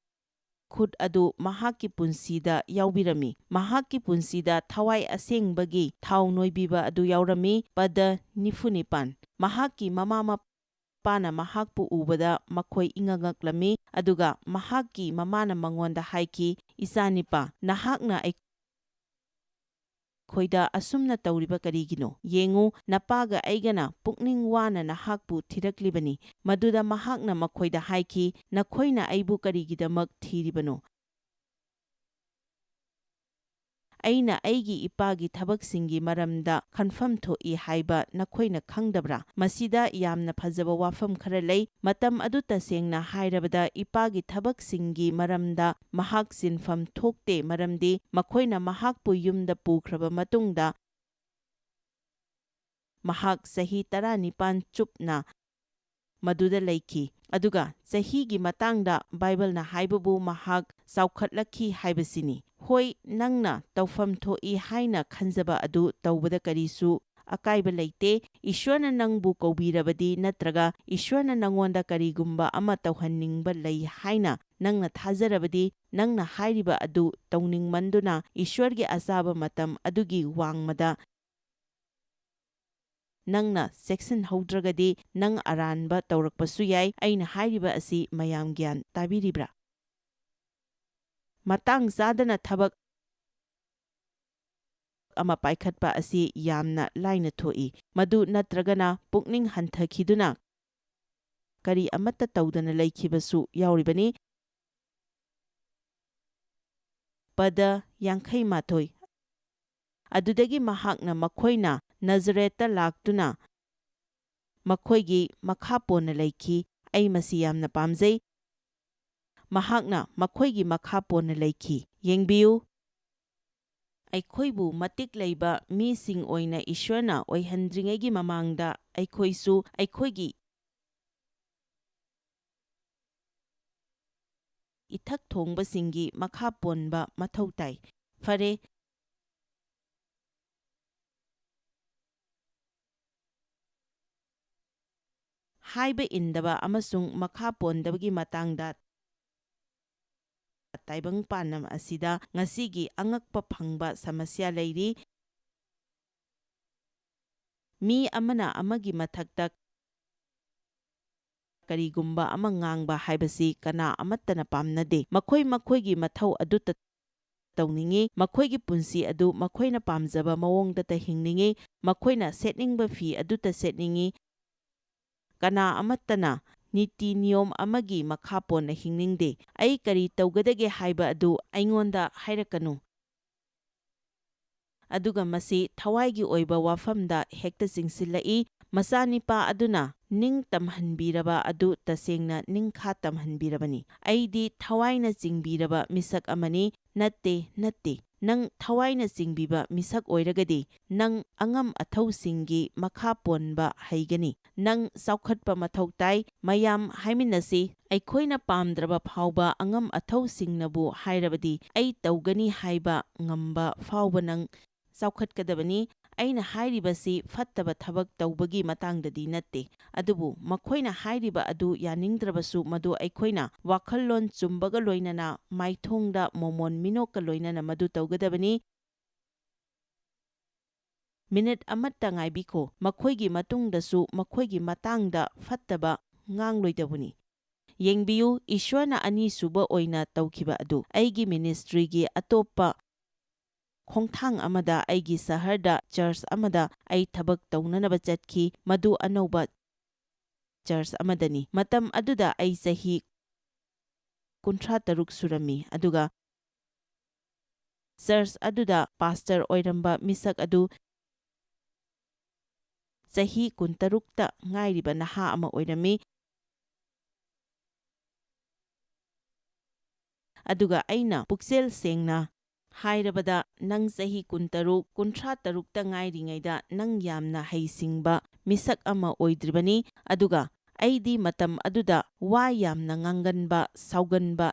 ꯈꯨꯠ ꯑꯗꯨ ꯃꯍꯥꯛꯀꯤ ꯄꯨꯟꯁꯤꯗ ꯌꯥꯎꯕꯤꯔꯝꯃꯤ꯫ ꯃꯍꯥꯛꯀꯤ ꯄꯨꯟꯁꯤꯗ ꯊꯋꯥꯏ ꯑꯁꯦꯡꯕꯒꯤ ꯊꯥꯎ ꯅꯣꯏꯕꯤꯕ ꯑꯗꯨ ꯌꯥꯎꯔꯝꯃꯤ꯫ ꯄꯗ ꯅꯤꯐꯨ ꯅꯤꯄꯥꯟ꯫ ꯃꯍꯥꯛꯀꯤ ꯃꯃꯥ ꯃꯄꯥꯅ ꯃꯍꯥꯛꯄꯨ ꯎꯕꯗ ꯃꯈꯣꯏ ꯏꯉꯛ ꯉꯛꯂꯝꯃꯤ, ꯑꯗꯨꯒ ꯃꯍꯥꯛꯀꯤ ꯃꯃꯥꯅ ꯃꯉꯣꯟꯗ ꯍꯥꯏꯈꯤ, "ꯏꯆꯥꯅꯤꯄꯥ, ꯅꯍꯥꯛꯅ ꯑꯩ-, ꯑꯩꯈꯣꯏꯗ ꯑꯁꯨꯝꯅ ꯇꯧꯔꯤꯕ ꯀꯔꯤꯒꯤꯅꯣ? ꯌꯦꯡꯉꯨ, ꯅꯄꯥꯒ ꯑꯩꯒꯅ ꯄꯨꯛꯅꯤꯡ ꯋꯥꯅ ꯅꯍꯥꯛꯄꯨ ꯊꯤꯔꯛꯂꯤꯕꯅꯤ꯫" ꯃꯗꯨꯗ ꯃꯍꯥꯛꯅ ꯃꯈꯣꯏꯗ ꯍꯥꯏꯈꯤ, "ꯅꯈꯣꯏꯅ ꯑꯩꯕꯨ ꯀꯔꯤꯒꯤꯗꯃꯛ ꯊꯤꯔꯤꯕꯅꯣ? ꯑꯩꯅ ꯑꯩꯒꯤ ꯏꯄꯥꯒꯤ ꯊꯕꯛꯁꯤꯡꯒꯤ ꯃꯔꯝꯗ ꯈꯟꯐꯝ ꯊꯣꯛꯏ ꯍꯥꯏꯕ ꯅꯈꯣꯏꯅ ꯈꯪꯗꯕ꯭ꯔꯥ?" ꯃꯁꯤꯗ ꯌꯥꯝꯅ ꯐꯖꯕ ꯋꯥꯐꯝ ꯈꯔ ꯂꯩ꯫ ꯃꯇꯝ ꯑꯗꯨ, ꯇꯁꯦꯡꯅ ꯍꯥꯏꯔꯕꯗ, ꯏꯄꯥꯒꯤ ꯊꯕꯛꯁꯤꯡꯒꯤ ꯃꯔꯝꯗ ꯃꯍꯥꯛ ꯁꯤꯟꯐꯝ ꯊꯣꯛꯇꯦ, ꯃꯔꯝꯗꯤ ꯃꯈꯣꯏꯅ ꯃꯍꯥꯛꯄꯨ ꯌꯨꯝꯗ ꯄꯨꯈ꯭ꯔꯕ ꯃꯇꯨꯡꯗ, ꯃꯍꯥꯛ ꯆꯍꯤ ꯇꯔꯥꯅꯤꯄꯥꯟ ꯆꯨꯞꯅ ꯃꯗꯨꯗ ꯂꯩꯈꯤ꯫ ꯑꯗꯨꯒ ꯆꯍꯤꯒꯤ ꯃꯇꯥꯡꯗ ꯕꯥꯏꯕꯜꯅ ꯍꯥꯏꯕꯕꯨ ꯃꯍꯥꯛ ꯆꯥꯎꯈꯠꯂꯛꯈꯤ ꯍꯥꯏꯕꯁꯤꯅꯤ꯫ ꯍꯣꯏ, ꯅꯪꯅ ꯇꯧꯐꯝ ꯊꯣꯛꯏ ꯍꯥꯏꯅ ꯈꯟꯖꯕ ꯑꯗꯨ ꯇꯧꯕꯗ ꯀꯔꯤꯁꯨ ꯑꯀꯥꯏꯕ ꯂꯩꯇꯦ꯫ ꯏꯁ꯭ꯋꯔꯅ ꯅꯪꯕꯨ ꯀꯧꯕꯤꯔꯕꯗꯤ, ꯅꯠꯇ꯭ꯔꯒ ꯏꯁ꯭ꯋꯔꯅ ꯅꯪꯉꯣꯟꯗ ꯀꯔꯤꯒꯨꯝꯕ ꯑꯃ ꯇꯧꯍꯟꯅꯤꯡꯕ ꯂꯩ ꯍꯥꯏꯅ ꯅꯪꯅ ꯊꯥꯖꯔꯕꯗꯤ, ꯅꯪꯅ ꯍꯥꯏꯔꯤꯕ ꯑꯗꯨ ꯇꯧꯅꯤꯡꯃꯟꯗꯨꯅ ꯏꯁ꯭ꯋꯔꯒꯤ ꯑꯆꯥꯕ ꯃꯇꯝ ꯑꯗꯨꯒꯤ ꯋꯥꯡꯃꯗ ꯅꯪꯅ ꯆꯦꯛꯁꯤꯟꯍꯧꯗ꯭ꯔꯒꯗꯤ ꯅꯪ ꯑꯔꯥꯟꯕ ꯇꯧꯔꯛꯄꯁꯨ ꯌꯥꯏ꯫ ꯑꯩꯅ ꯍꯥꯏꯔꯤꯕ ꯑꯁꯤ ꯃꯌꯥꯝ ꯒ꯭ꯌꯥꯟ ꯇꯥꯕꯤꯔꯤꯕ꯭ꯔꯥ? ꯃꯇꯥꯡ ꯆꯥꯗꯅ ꯊꯕꯛ ꯑꯃ ꯄꯥꯏꯈꯠꯄ ꯑꯁꯤ ꯌꯥꯝꯅ ꯂꯥꯏꯅ ꯊꯣꯛꯏ꯫ ꯃꯗꯨ ꯅꯠꯇ꯭ꯔꯒꯅ ꯄꯨꯛꯅꯤꯡ ꯍꯟꯊꯈꯤꯗꯨꯅ ꯀꯔꯤ ꯑꯃꯠꯇ ꯇꯧꯗꯅ ꯂꯩꯈꯤꯕꯁꯨ ꯌꯥꯎꯔꯤꯕꯅꯤ꯫ ꯄꯗ ꯌꯥꯡꯈꯩ ꯃꯥꯊꯣꯏ꯫ ꯑꯗꯨꯗꯒꯤ ꯃꯍꯥꯛꯅ ꯃꯈꯣꯏꯅ ꯅꯖꯔꯦꯠꯇ ꯂꯥꯛꯇꯨꯅ ꯃꯈꯣꯏꯒꯤ ꯃꯈꯥ ꯄꯣꯟꯅ ꯂꯩꯈꯤ꯫ ꯑꯩ ꯃꯁꯤ ꯌꯥꯝꯅ ꯄꯥꯝꯖꯩ꯫ ꯃꯍꯥꯛꯅ ꯃꯈꯣꯏꯒꯤ ꯃꯈꯥ ꯄꯣꯟꯅ ꯂꯩꯈꯤ꯫ ꯌꯦꯡꯕꯤꯌꯨ, ꯑꯩꯈꯣꯏꯕꯨ ꯃꯇꯤꯛ ꯂꯩꯕ ꯃꯤꯁꯤꯡ ꯑꯣꯏꯅ ꯏꯁ꯭ꯋꯔꯅ ꯑꯣꯏꯍꯟꯗ꯭ꯔꯤꯉꯩꯒꯤ ꯃꯃꯥꯡꯗ ꯑꯩꯈꯣꯏꯁꯨ ꯑꯩꯈꯣꯏꯒꯤ ꯏꯊꯛ ꯊꯣꯡꯕꯁꯤꯡꯒꯤ ꯃꯈꯥ ꯄꯣꯟꯕ ꯃꯊꯧ ꯇꯥꯏ꯫ ꯐꯔꯦ, ꯍꯥꯏꯕ ꯏꯟꯗꯕ ꯑꯃꯁꯨꯡ ꯃꯈꯥ ꯄꯣꯟꯗꯕꯒꯤ ꯃꯇꯥꯡꯗ ꯇꯥꯏꯕꯪ ꯄꯥꯟꯗꯝ ꯑꯁꯤꯗ ꯉꯁꯤꯒꯤ ꯑꯉꯛꯄ ꯐꯪꯕ ꯁꯃꯁ꯭ꯌꯥ ꯂꯩꯔꯤ꯫ ꯃꯤ ꯑꯃꯅ ꯑꯃꯒꯤ ꯃꯊꯛꯇ ꯀꯔꯤꯒꯨꯝꯕ ꯑꯃ ꯉꯥꯡꯕ ꯍꯥꯏꯕꯁꯤ ꯀꯅꯥ ꯑꯃꯠꯇꯅ ꯄꯥꯝꯅꯗꯦ꯫ ꯃꯈꯣꯏ ꯃꯈꯣꯏꯒꯤ ꯃꯊꯧ ꯑꯗꯨꯇ ꯇꯧꯅꯤꯡꯏ, ꯃꯈꯣꯏꯒꯤ ꯄꯨꯟꯁꯤ ꯑꯗꯨ ꯃꯈꯣꯏꯅ ꯄꯥꯝꯖꯕ ꯃꯑꯣꯡꯗꯇ ꯍꯤꯡꯅꯤꯡꯏ, ꯃꯈꯣꯏꯅ ꯁꯦꯠꯅꯤꯡꯕ ꯐꯤ ꯑꯗꯨꯇ ꯁꯦꯠꯅꯤꯡꯏ꯫ ꯀꯅꯥ ꯑꯃꯠꯇꯅ ꯅꯤꯇꯤ ꯅꯤꯌꯣꯝ ꯑꯃꯒꯤ ꯃꯈꯥ ꯄꯣꯟꯅ ꯍꯤꯡꯅꯤꯡꯗꯦ꯫ "ꯑꯩ ꯀꯔꯤ ꯇꯧꯒꯗꯒꯦ ꯍꯥꯏꯕ ꯑꯗꯨ ꯑꯩꯉꯣꯟꯗ ꯍꯥꯏꯔꯛꯀꯅꯨ" ꯑꯗꯨꯒ ꯃꯁꯤ ꯊꯋꯥꯏꯒꯤ ꯑꯣꯏꯕ ꯋꯥꯐꯝꯗ ꯍꯦꯛꯇ ꯆꯤꯡꯁꯤꯜꯂꯛꯏ꯫ ꯃꯆꯥꯅꯤꯄꯥ ꯑꯗꯨꯅ ꯅꯤꯡ ꯇꯝꯍꯟꯕꯤꯔꯕ ꯑꯗꯨ ꯇꯁꯦꯡꯅ ꯅꯤꯡꯈꯥ ꯇꯝꯍꯟꯕꯤꯔꯕꯅꯤ꯫ "ꯑꯩꯗꯤ ꯊꯋꯥꯏꯅ ꯆꯤꯡꯕꯤꯔꯕ ꯃꯤꯁꯛ ꯑꯃꯅꯤ"꯫ "ꯅꯠꯇꯦ, ꯅꯠꯇꯦ꯫ ꯅꯪ ꯊꯋꯥꯏꯅ ꯆꯤꯡꯕꯤꯕ ꯃꯤꯁꯛ ꯑꯣꯏꯔꯒꯗꯤ ꯅꯪ ꯑꯉꯝ ꯑꯊꯧꯁꯤꯡꯒꯤ ꯃꯈꯥ ꯄꯣꯟꯕ ꯍꯩꯒꯅꯤ꯫ ꯅꯪ ꯆꯥꯎꯈꯠꯄ ꯃꯊꯧ ꯇꯥꯏ꯫ ꯃꯌꯥꯝ ꯍꯥꯏꯃꯤꯟꯅꯁꯤ꯫ ꯑꯩꯈꯣꯏꯅ ꯄꯥꯝꯗ꯭ꯔꯕ ꯐꯥꯎꯕ ꯑꯉꯝ ꯑꯊꯧꯁꯤꯡꯅꯕꯨ ꯍꯥꯏꯔꯕꯗꯤ ꯑꯩ ꯇꯧꯒꯅꯤ ꯍꯥꯏꯕ ꯉꯝꯕ ꯐꯥꯎꯕ ꯅꯪ ꯆꯥꯎꯈꯠꯀꯗꯕꯅꯤ꯫ ꯑꯩꯅ ꯍꯥꯏꯔꯤꯕꯁꯤ ꯐꯠꯇꯕ ꯊꯕꯛ ꯇꯧꯕꯒꯤ ꯃꯇꯥꯡꯗꯗꯤ ꯅꯠꯇꯦ꯫ ꯑꯗꯨꯕꯨ ꯃꯈꯣꯏꯅ ꯍꯥꯏꯔꯤꯕ ꯑꯗꯨ ꯌꯥꯅꯤꯡꯗ꯭ꯔꯕꯁꯨ ꯃꯗꯨ ꯑꯩꯈꯣꯏꯅ ꯋꯥꯈꯜꯂꯣꯟ ꯆꯨꯝꯕꯒ ꯂꯣꯏꯅꯅ ꯃꯥꯏꯊꯣꯡꯗ ꯃꯣꯃꯣꯟ ꯃꯤꯅꯣꯛꯀ ꯂꯣꯏꯅꯅ ꯃꯗꯨ ꯇꯧꯒꯗꯕꯅꯤ"꯫ ꯃꯤꯅꯤꯠ ꯑꯃꯠꯇ ꯉꯥꯏꯕꯤꯈꯣ, ꯃꯈꯣꯏꯒꯤ ꯃꯇꯨꯡꯗꯁꯨ ꯃꯈꯣꯏꯒꯤ ꯃꯇꯥꯡꯗ ꯐꯠꯇꯕ ꯉꯥꯡꯂꯣꯏꯗꯕꯅꯤ꯫ ꯌꯦꯡꯕꯤꯌꯨ, ꯏꯁ꯭ꯋꯔꯅ ꯑꯅꯤꯁꯨꯕ ꯑꯣꯏꯅ ꯇꯧꯈꯤꯕ ꯑꯗꯨ꯫ ꯑꯩꯒꯤ ꯃꯤꯅꯤꯁꯇ꯭ꯔꯤꯒꯤ ꯑꯇꯣꯞꯄ ꯈꯣꯡꯊꯥꯡ ꯑꯃꯗ, ꯑꯩꯒꯤ ꯁꯍꯔꯗ ꯆꯔꯆ ꯑꯃꯗ ꯑꯩ ꯊꯕꯛ ꯇꯧꯅꯅꯕ ꯆꯠꯈꯤ꯫ ꯃꯗꯨ ꯑꯅꯧꯕ ꯆꯔꯆ ꯑꯃꯗꯅꯤ꯫ ꯃꯇꯝ ꯑꯗꯨꯗ ꯑꯩ ꯆꯍꯤ ꯀꯨꯟꯊ꯭ꯔꯥ ꯇꯔꯨꯛ ꯁꯨꯔꯝꯃꯤ, ꯑꯗꯨꯒ ꯆꯔꯆ ꯑꯗꯨꯗ ꯄꯥꯁꯇꯔ ꯑꯣꯏꯔꯝꯕ ꯃꯤꯁꯛ ꯑꯗꯨ ꯆꯍꯤ ꯀꯨꯟꯇꯔꯨꯛꯇ ꯉꯥꯏꯔꯤꯕ ꯅꯍꯥ ꯑꯃ ꯑꯣꯏꯔꯝꯃꯤ꯫ ꯑꯗꯨꯒ ꯑꯩꯅ ꯄꯨꯛꯆꯦꯜ ꯁꯦꯡꯅ ꯍꯥꯏꯔꯕꯗ, "ꯅꯪ ꯆꯍꯤ ꯀꯨꯟꯇꯔꯨꯛ, ꯀꯨꯟꯊ꯭ꯔꯥ ꯇꯔꯨꯛꯇ ꯉꯥꯏꯔꯤꯉꯩꯗ ꯅꯪ ꯌꯥꯝꯅ ꯍꯩꯁꯤꯡꯕ ꯃꯤꯁꯛ ꯑꯃ ꯑꯣꯏꯗ꯭ꯔꯤꯕꯅꯤ, ꯑꯗꯨꯒ ꯑꯩꯗꯤ ꯃꯇꯝ ꯑꯗꯨꯗ ꯋꯥ ꯌꯥꯝꯅ ꯉꯥꯡꯒꯟꯕ, ꯁꯥꯎꯒꯟꯕ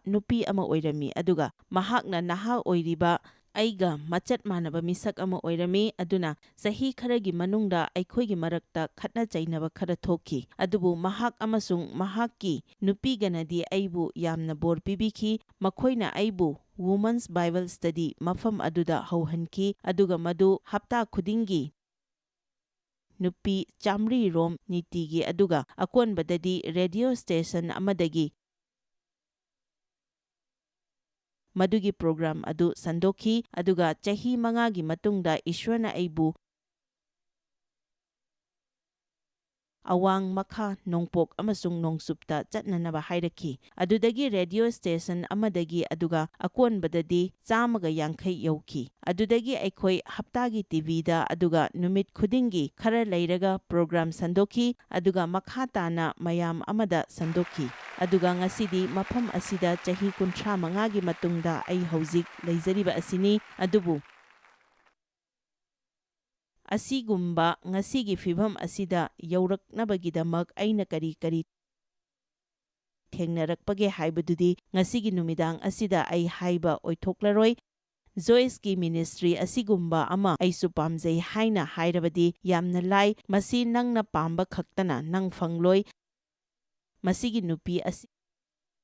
ꯅꯨꯄꯤ ꯑꯃ ꯑꯣꯏꯔꯝꯃꯤ, ꯑꯗꯨꯒ ꯃꯍꯥꯛꯅ ꯅꯍꯥ ꯑꯣꯏꯔꯤꯕ ꯑꯩꯒ ꯃꯆꯠ ꯃꯥꯟꯅꯕ ꯃꯤꯁꯛ ꯑꯃ ꯑꯣꯏꯔꯝꯃꯤ꯫ ꯑꯗꯨꯅ ꯆꯍꯤ ꯈꯔꯒꯤ ꯃꯅꯨꯡꯗ ꯑꯩꯈꯣꯏꯒꯤ ꯃꯔꯛꯇ ꯈꯠꯅ ꯆꯩꯅꯕ ꯈꯔ ꯊꯣꯛꯈꯤ, ꯑꯗꯨꯕꯨ ꯃꯍꯥꯛ ꯑꯃꯁꯨꯡ ꯃꯍꯥꯛꯀꯤ ꯅꯨꯄꯤꯒꯅꯗꯤ ꯑꯩꯕꯨ ꯌꯥꯝꯅ ꯕꯣꯔ ꯄꯤꯕꯤꯈꯤ꯫ ꯃꯈꯣꯏꯅ ꯑꯩꯕꯨ Women's Bible Study ꯃꯐꯝ ꯑꯗꯨꯗ ꯍꯧꯍꯟꯈꯤ, ꯑꯗꯨꯒ ꯃꯗꯨ ꯍꯞꯇꯥ ꯈꯨꯗꯤꯡꯒꯤ ꯅꯨꯄꯤ ꯆꯥꯃꯔꯤ ꯔꯣꯝ ꯅꯤꯇꯤꯒꯤ, ꯑꯗꯨꯒ ꯑꯀꯣꯟꯕꯗꯗꯤ ꯔꯦꯗꯤꯑꯣ ꯁ꯭ꯇꯦꯁꯟ ꯑꯃꯗꯒꯤ ꯃꯗꯨꯒꯤ ꯄ꯭ꯔꯣꯒ꯭ꯔꯥꯝ ꯑꯗꯨ ꯁꯟꯗꯣꯛꯈꯤ, ꯑꯗꯨꯒ ꯆꯍꯤ ꯃꯉꯥꯒꯤ ꯃꯇꯨꯡꯗ ꯏꯁ꯭ꯋꯔꯅ ꯑꯩꯕꯨ ꯑꯋꯥꯡ, ꯃꯈꯥ, ꯅꯣꯡꯄꯣꯛ ꯑꯃꯁꯨꯡ ꯅꯣꯡꯆꯨꯞꯇ ꯆꯠꯅꯅꯕ ꯍꯥꯏꯔꯛꯈꯤ꯫ ꯑꯗꯨꯗꯒꯤ ꯔꯦꯗꯤꯑꯣ ꯁ꯭ꯇꯦꯁꯟ ꯑꯃꯗꯒꯤ, ꯑꯗꯨꯒ ꯑꯀꯣꯟꯕꯗꯗꯤ ꯆꯥꯝꯃꯒ ꯌꯥꯡꯈꯩ ꯌꯧꯈꯤ꯫ ꯑꯗꯨꯗꯒꯤ ꯑꯩꯈꯣꯏ ꯍꯞꯇꯥꯒꯤ ꯇꯤꯚꯤꯗ, ꯑꯗꯨꯒ ꯅꯨꯃꯤꯠ ꯈꯨꯗꯤꯡꯒꯤ ꯈꯔ ꯂꯩꯔꯒ ꯄ꯭ꯔꯣꯒ꯭ꯔꯥꯝ ꯁꯟꯗꯣꯛꯈꯤ, ꯑꯗꯨꯒ ꯃꯈꯥ ꯇꯥꯅ ꯃꯌꯥꯝ ꯑꯃꯗ ꯁꯟꯗꯣꯛꯈꯤ꯫ ꯑꯗꯨꯒ ꯉꯁꯤꯗꯤ ꯃꯐꯝ ꯑꯁꯤꯗ ꯆꯍꯤ ꯀꯨꯟꯊ꯭ꯔꯥ ꯃꯉꯥꯒꯤ ꯃꯇꯨꯡꯗ ꯑꯩ ꯍꯧꯖꯤꯛ ꯂꯩꯖꯔꯤꯕ ꯑꯁꯤꯅꯤ꯫ ꯑꯗꯨꯕꯨ ꯑꯁꯤꯒꯨꯝꯕ ꯉꯁꯤꯒꯤ ꯐꯤꯚꯝ ꯑꯁꯤꯗ ꯌꯧꯔꯛꯅꯕꯒꯤꯗꯃꯛ ꯑꯩꯅ ꯀꯔꯤ ꯀꯔꯤ ꯊꯦꯡꯅꯔꯛꯄꯒꯦ ꯍꯥꯏꯕꯗꯨꯗꯤ ꯉꯁꯤꯒꯤ ꯅꯨꯃꯤꯗꯥꯡ ꯑꯁꯤꯗ ꯑꯩ ꯍꯥꯏꯕ ꯑꯣꯏꯊꯣꯛꯂꯔꯣꯏ꯫ ꯖꯣꯏꯁꯀꯤ ꯃꯤꯅꯤꯁꯇ꯭ꯔꯤ ꯑꯁꯤꯒꯨꯝꯕ ꯑꯃ ꯑꯩꯁꯨ ꯄꯥꯝꯖꯩ ꯍꯥꯏꯅ ꯍꯥꯏꯔꯕꯗꯤ ꯌꯥꯝꯅ ꯂꯥꯏ꯫ ꯃꯁꯤ ꯅꯪꯅ ꯄꯥꯝꯕ ꯈꯛꯇꯅ ꯅꯪ ꯐꯪꯂꯣꯏ꯫ ꯃꯁꯤꯒꯤ ꯅꯨꯄꯤ ꯑꯁꯤ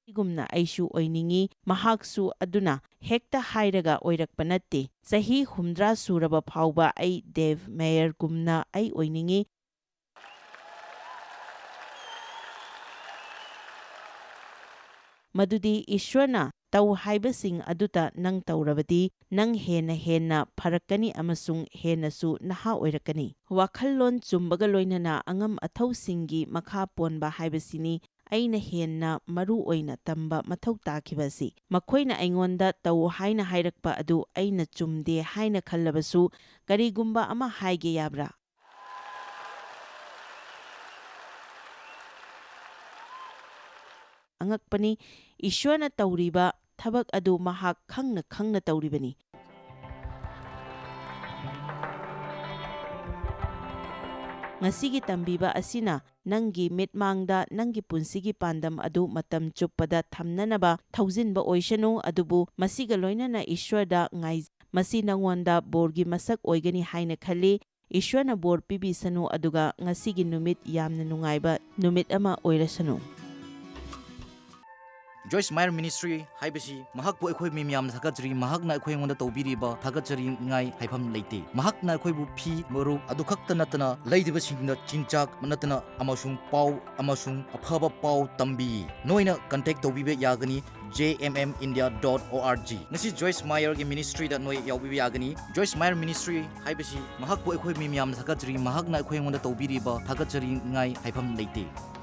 ꯃꯁꯤꯒꯨꯝꯅ ꯑꯩꯁꯨ ꯑꯣꯏꯅꯤꯡꯏ꯫ ꯃꯍꯥꯛꯁꯨ ꯑꯗꯨꯅ ꯍꯦꯛꯇ ꯍꯥꯏꯔꯒ ꯑꯣꯏꯔꯛꯄ ꯅꯠꯇꯦ꯫ ꯆꯍꯤ ꯍꯨꯝꯗ꯭ꯔꯥ ꯁꯨꯔꯕ ꯐꯥꯎꯕ ꯑꯩ ꯗꯦꯕ ꯃꯦꯌꯔꯒꯨꯝꯅ ꯑꯩ ꯑꯣꯏꯅꯤꯡꯏ꯫ ꯃꯗꯨꯗꯤ ꯏꯁ꯭ꯋꯔꯅ ꯇꯧ ꯍꯥꯏꯕꯁꯤꯡ ꯑꯗꯨꯇ ꯅꯪ ꯇꯧꯔꯕꯗꯤ, ꯅꯪ ꯍꯦꯟꯅ ꯍꯦꯟꯅ ꯐꯔꯛꯀꯅꯤ ꯑꯃꯁꯨꯡ ꯍꯦꯟꯅꯁꯨ ꯅꯍꯥ ꯑꯣꯏꯔꯛꯀꯅꯤ꯫ ꯋꯥꯈꯜꯂꯣꯟ ꯆꯨꯝꯕꯒ ꯂꯣꯏꯅꯅ ꯑꯉꯝ ꯑꯊꯧꯁꯤꯡꯒꯤ ꯃꯈꯥ ꯄꯣꯟꯕ ꯍꯥꯏꯕꯁꯤꯅꯤ ꯑꯩꯅ ꯍꯦꯟꯅ ꯃꯔꯨ ꯑꯣꯏꯅ ꯇꯝꯕ ꯃꯊꯧ ꯇꯥꯈꯤꯕ ꯑꯁꯤ꯫ ꯃꯈꯣꯏꯅ ꯑꯩꯉꯣꯟꯗ ꯇꯧ ꯍꯥꯏꯅ ꯍꯥꯏꯔꯛꯄ ꯑꯗꯨ ꯑꯩꯅ ꯆꯨꯝꯗꯦ ꯍꯥꯏꯅ ꯈꯜꯂꯕꯁꯨ, ꯀꯔꯤꯒꯨꯝꯕ ꯑꯃ ꯍꯥꯏꯒꯦ ꯌꯥꯕ꯭ꯔꯥ? ꯑꯉꯛꯄꯅꯤ, ꯏꯁ꯭ꯋꯔꯅ ꯇꯧꯔꯤꯕ ꯊꯕꯛ ꯑꯗꯨ ꯃꯍꯥꯛ ꯈꯪꯅ ꯈꯪꯅ ꯇꯧꯔꯤꯕꯅꯤ꯫ ꯉꯁꯤꯒꯤ ꯇꯝꯕꯤꯕ ꯑꯁꯤꯅ ꯅꯪꯒꯤ ꯃꯤꯠꯃꯥꯡꯗ ꯅꯪꯒꯤ ꯄꯨꯟꯁꯤꯒꯤ ꯄꯥꯟꯗꯝ ꯑꯗꯨ ꯃꯇꯝ ꯆꯨꯞꯄꯗ ꯊꯝꯅꯅꯕ ꯊꯧꯖꯤꯟꯕ ꯑꯣꯏꯁꯅꯨ, ꯑꯗꯨꯕꯨ ꯃꯁꯤꯒ ꯂꯣꯏꯅꯅ ꯏꯁ꯭ꯋꯔꯗ ꯉꯥꯏ-, ꯃꯁꯤ ꯅꯉꯣꯟꯗ ꯕꯣꯔꯒꯤ ꯃꯁꯛ ꯑꯣꯏꯒꯅꯤ ꯍꯥꯏꯅ ꯈꯜꯂꯤ꯫ ꯏꯁ꯭ꯋꯔꯅ ꯕꯣꯔ ꯄꯤꯕꯤꯁꯅꯨ, ꯑꯗꯨꯒ ꯉꯁꯤꯒꯤ ꯅꯨꯃꯤꯠ ꯌꯥꯝꯅ ꯅꯨꯡꯉꯥꯏꯕ ꯅꯨꯃꯤꯠ ꯑꯃ ꯑꯣꯏꯔꯁꯅꯨ꯫ ꯖꯣꯏꯁ ꯃꯥꯌꯔ ꯃꯤꯅꯤꯁꯇ꯭ꯔꯤ ꯍꯥꯏꯕꯁꯤ ꯃꯍꯥꯛꯄꯨ ꯑꯩꯈꯣꯏ ꯃꯤ ꯃꯌꯥꯝꯅ ꯊꯥꯒꯠꯆꯔꯤ꯫ ꯃꯍꯥꯛꯅ ꯑꯩꯈꯣꯏ ꯑꯩꯉꯣꯟꯗ ꯇꯧꯕꯤꯔꯤꯕ ꯊꯥꯒꯠꯆꯔꯤꯉꯥꯏ ꯍꯥꯏꯐꯝ ꯂꯩꯇꯦ꯫ ꯃꯍꯥꯛꯅ ꯑꯩꯈꯣꯏꯕꯨ ꯐꯤ, ꯃꯔꯨꯞ ꯑꯗꯨ ꯈꯛꯇ ꯅꯠꯇꯅ ꯂꯩꯔꯤꯕꯁꯤꯡꯗ ꯆꯤꯟꯖꯥꯛ ꯅꯠꯇꯅ ꯑꯃꯁꯨꯡ ꯄꯥꯎ ꯑꯃꯁꯨꯡ ꯑꯐꯕ ꯄꯥꯎ ꯇꯝꯕꯤ꯫ ꯅꯣꯏꯅ ꯀꯟꯇꯦꯛ ꯇꯧꯕꯤꯕ ꯌꯥꯒꯅꯤ J M M India dot ꯑꯣ ꯑꯥꯔ ꯖꯤ꯫ ꯉꯁꯤ ꯖꯣꯏꯁ ꯃꯥꯌꯔꯒꯤ ꯃꯤꯅꯤꯁꯇ꯭ꯔꯤꯗ ꯅꯣꯏ ꯌꯥꯎꯕꯤꯕ ꯌꯥꯒꯅꯤ꯫ ꯖꯣꯏꯁ ꯃꯥꯌꯔ ꯃꯤꯅꯤꯁꯇ꯭ꯔꯤ ꯍꯥꯏꯕꯁꯤ ꯃꯍꯥꯛꯄꯨ ꯑꯩꯈꯣꯏ ꯃꯤ ꯃꯌꯥꯝꯅ ꯊꯥꯒꯠꯆꯔꯤ꯫ ꯃꯍꯥꯛꯅ ꯑꯩꯈꯣꯏ ꯑꯩꯉꯣꯟꯗ ꯇꯧꯕꯤꯔꯤꯕ ꯊꯥꯒꯠꯆꯔꯤꯉꯥꯏ ꯍꯥꯏꯐꯝ ꯂꯩꯇꯦ꯫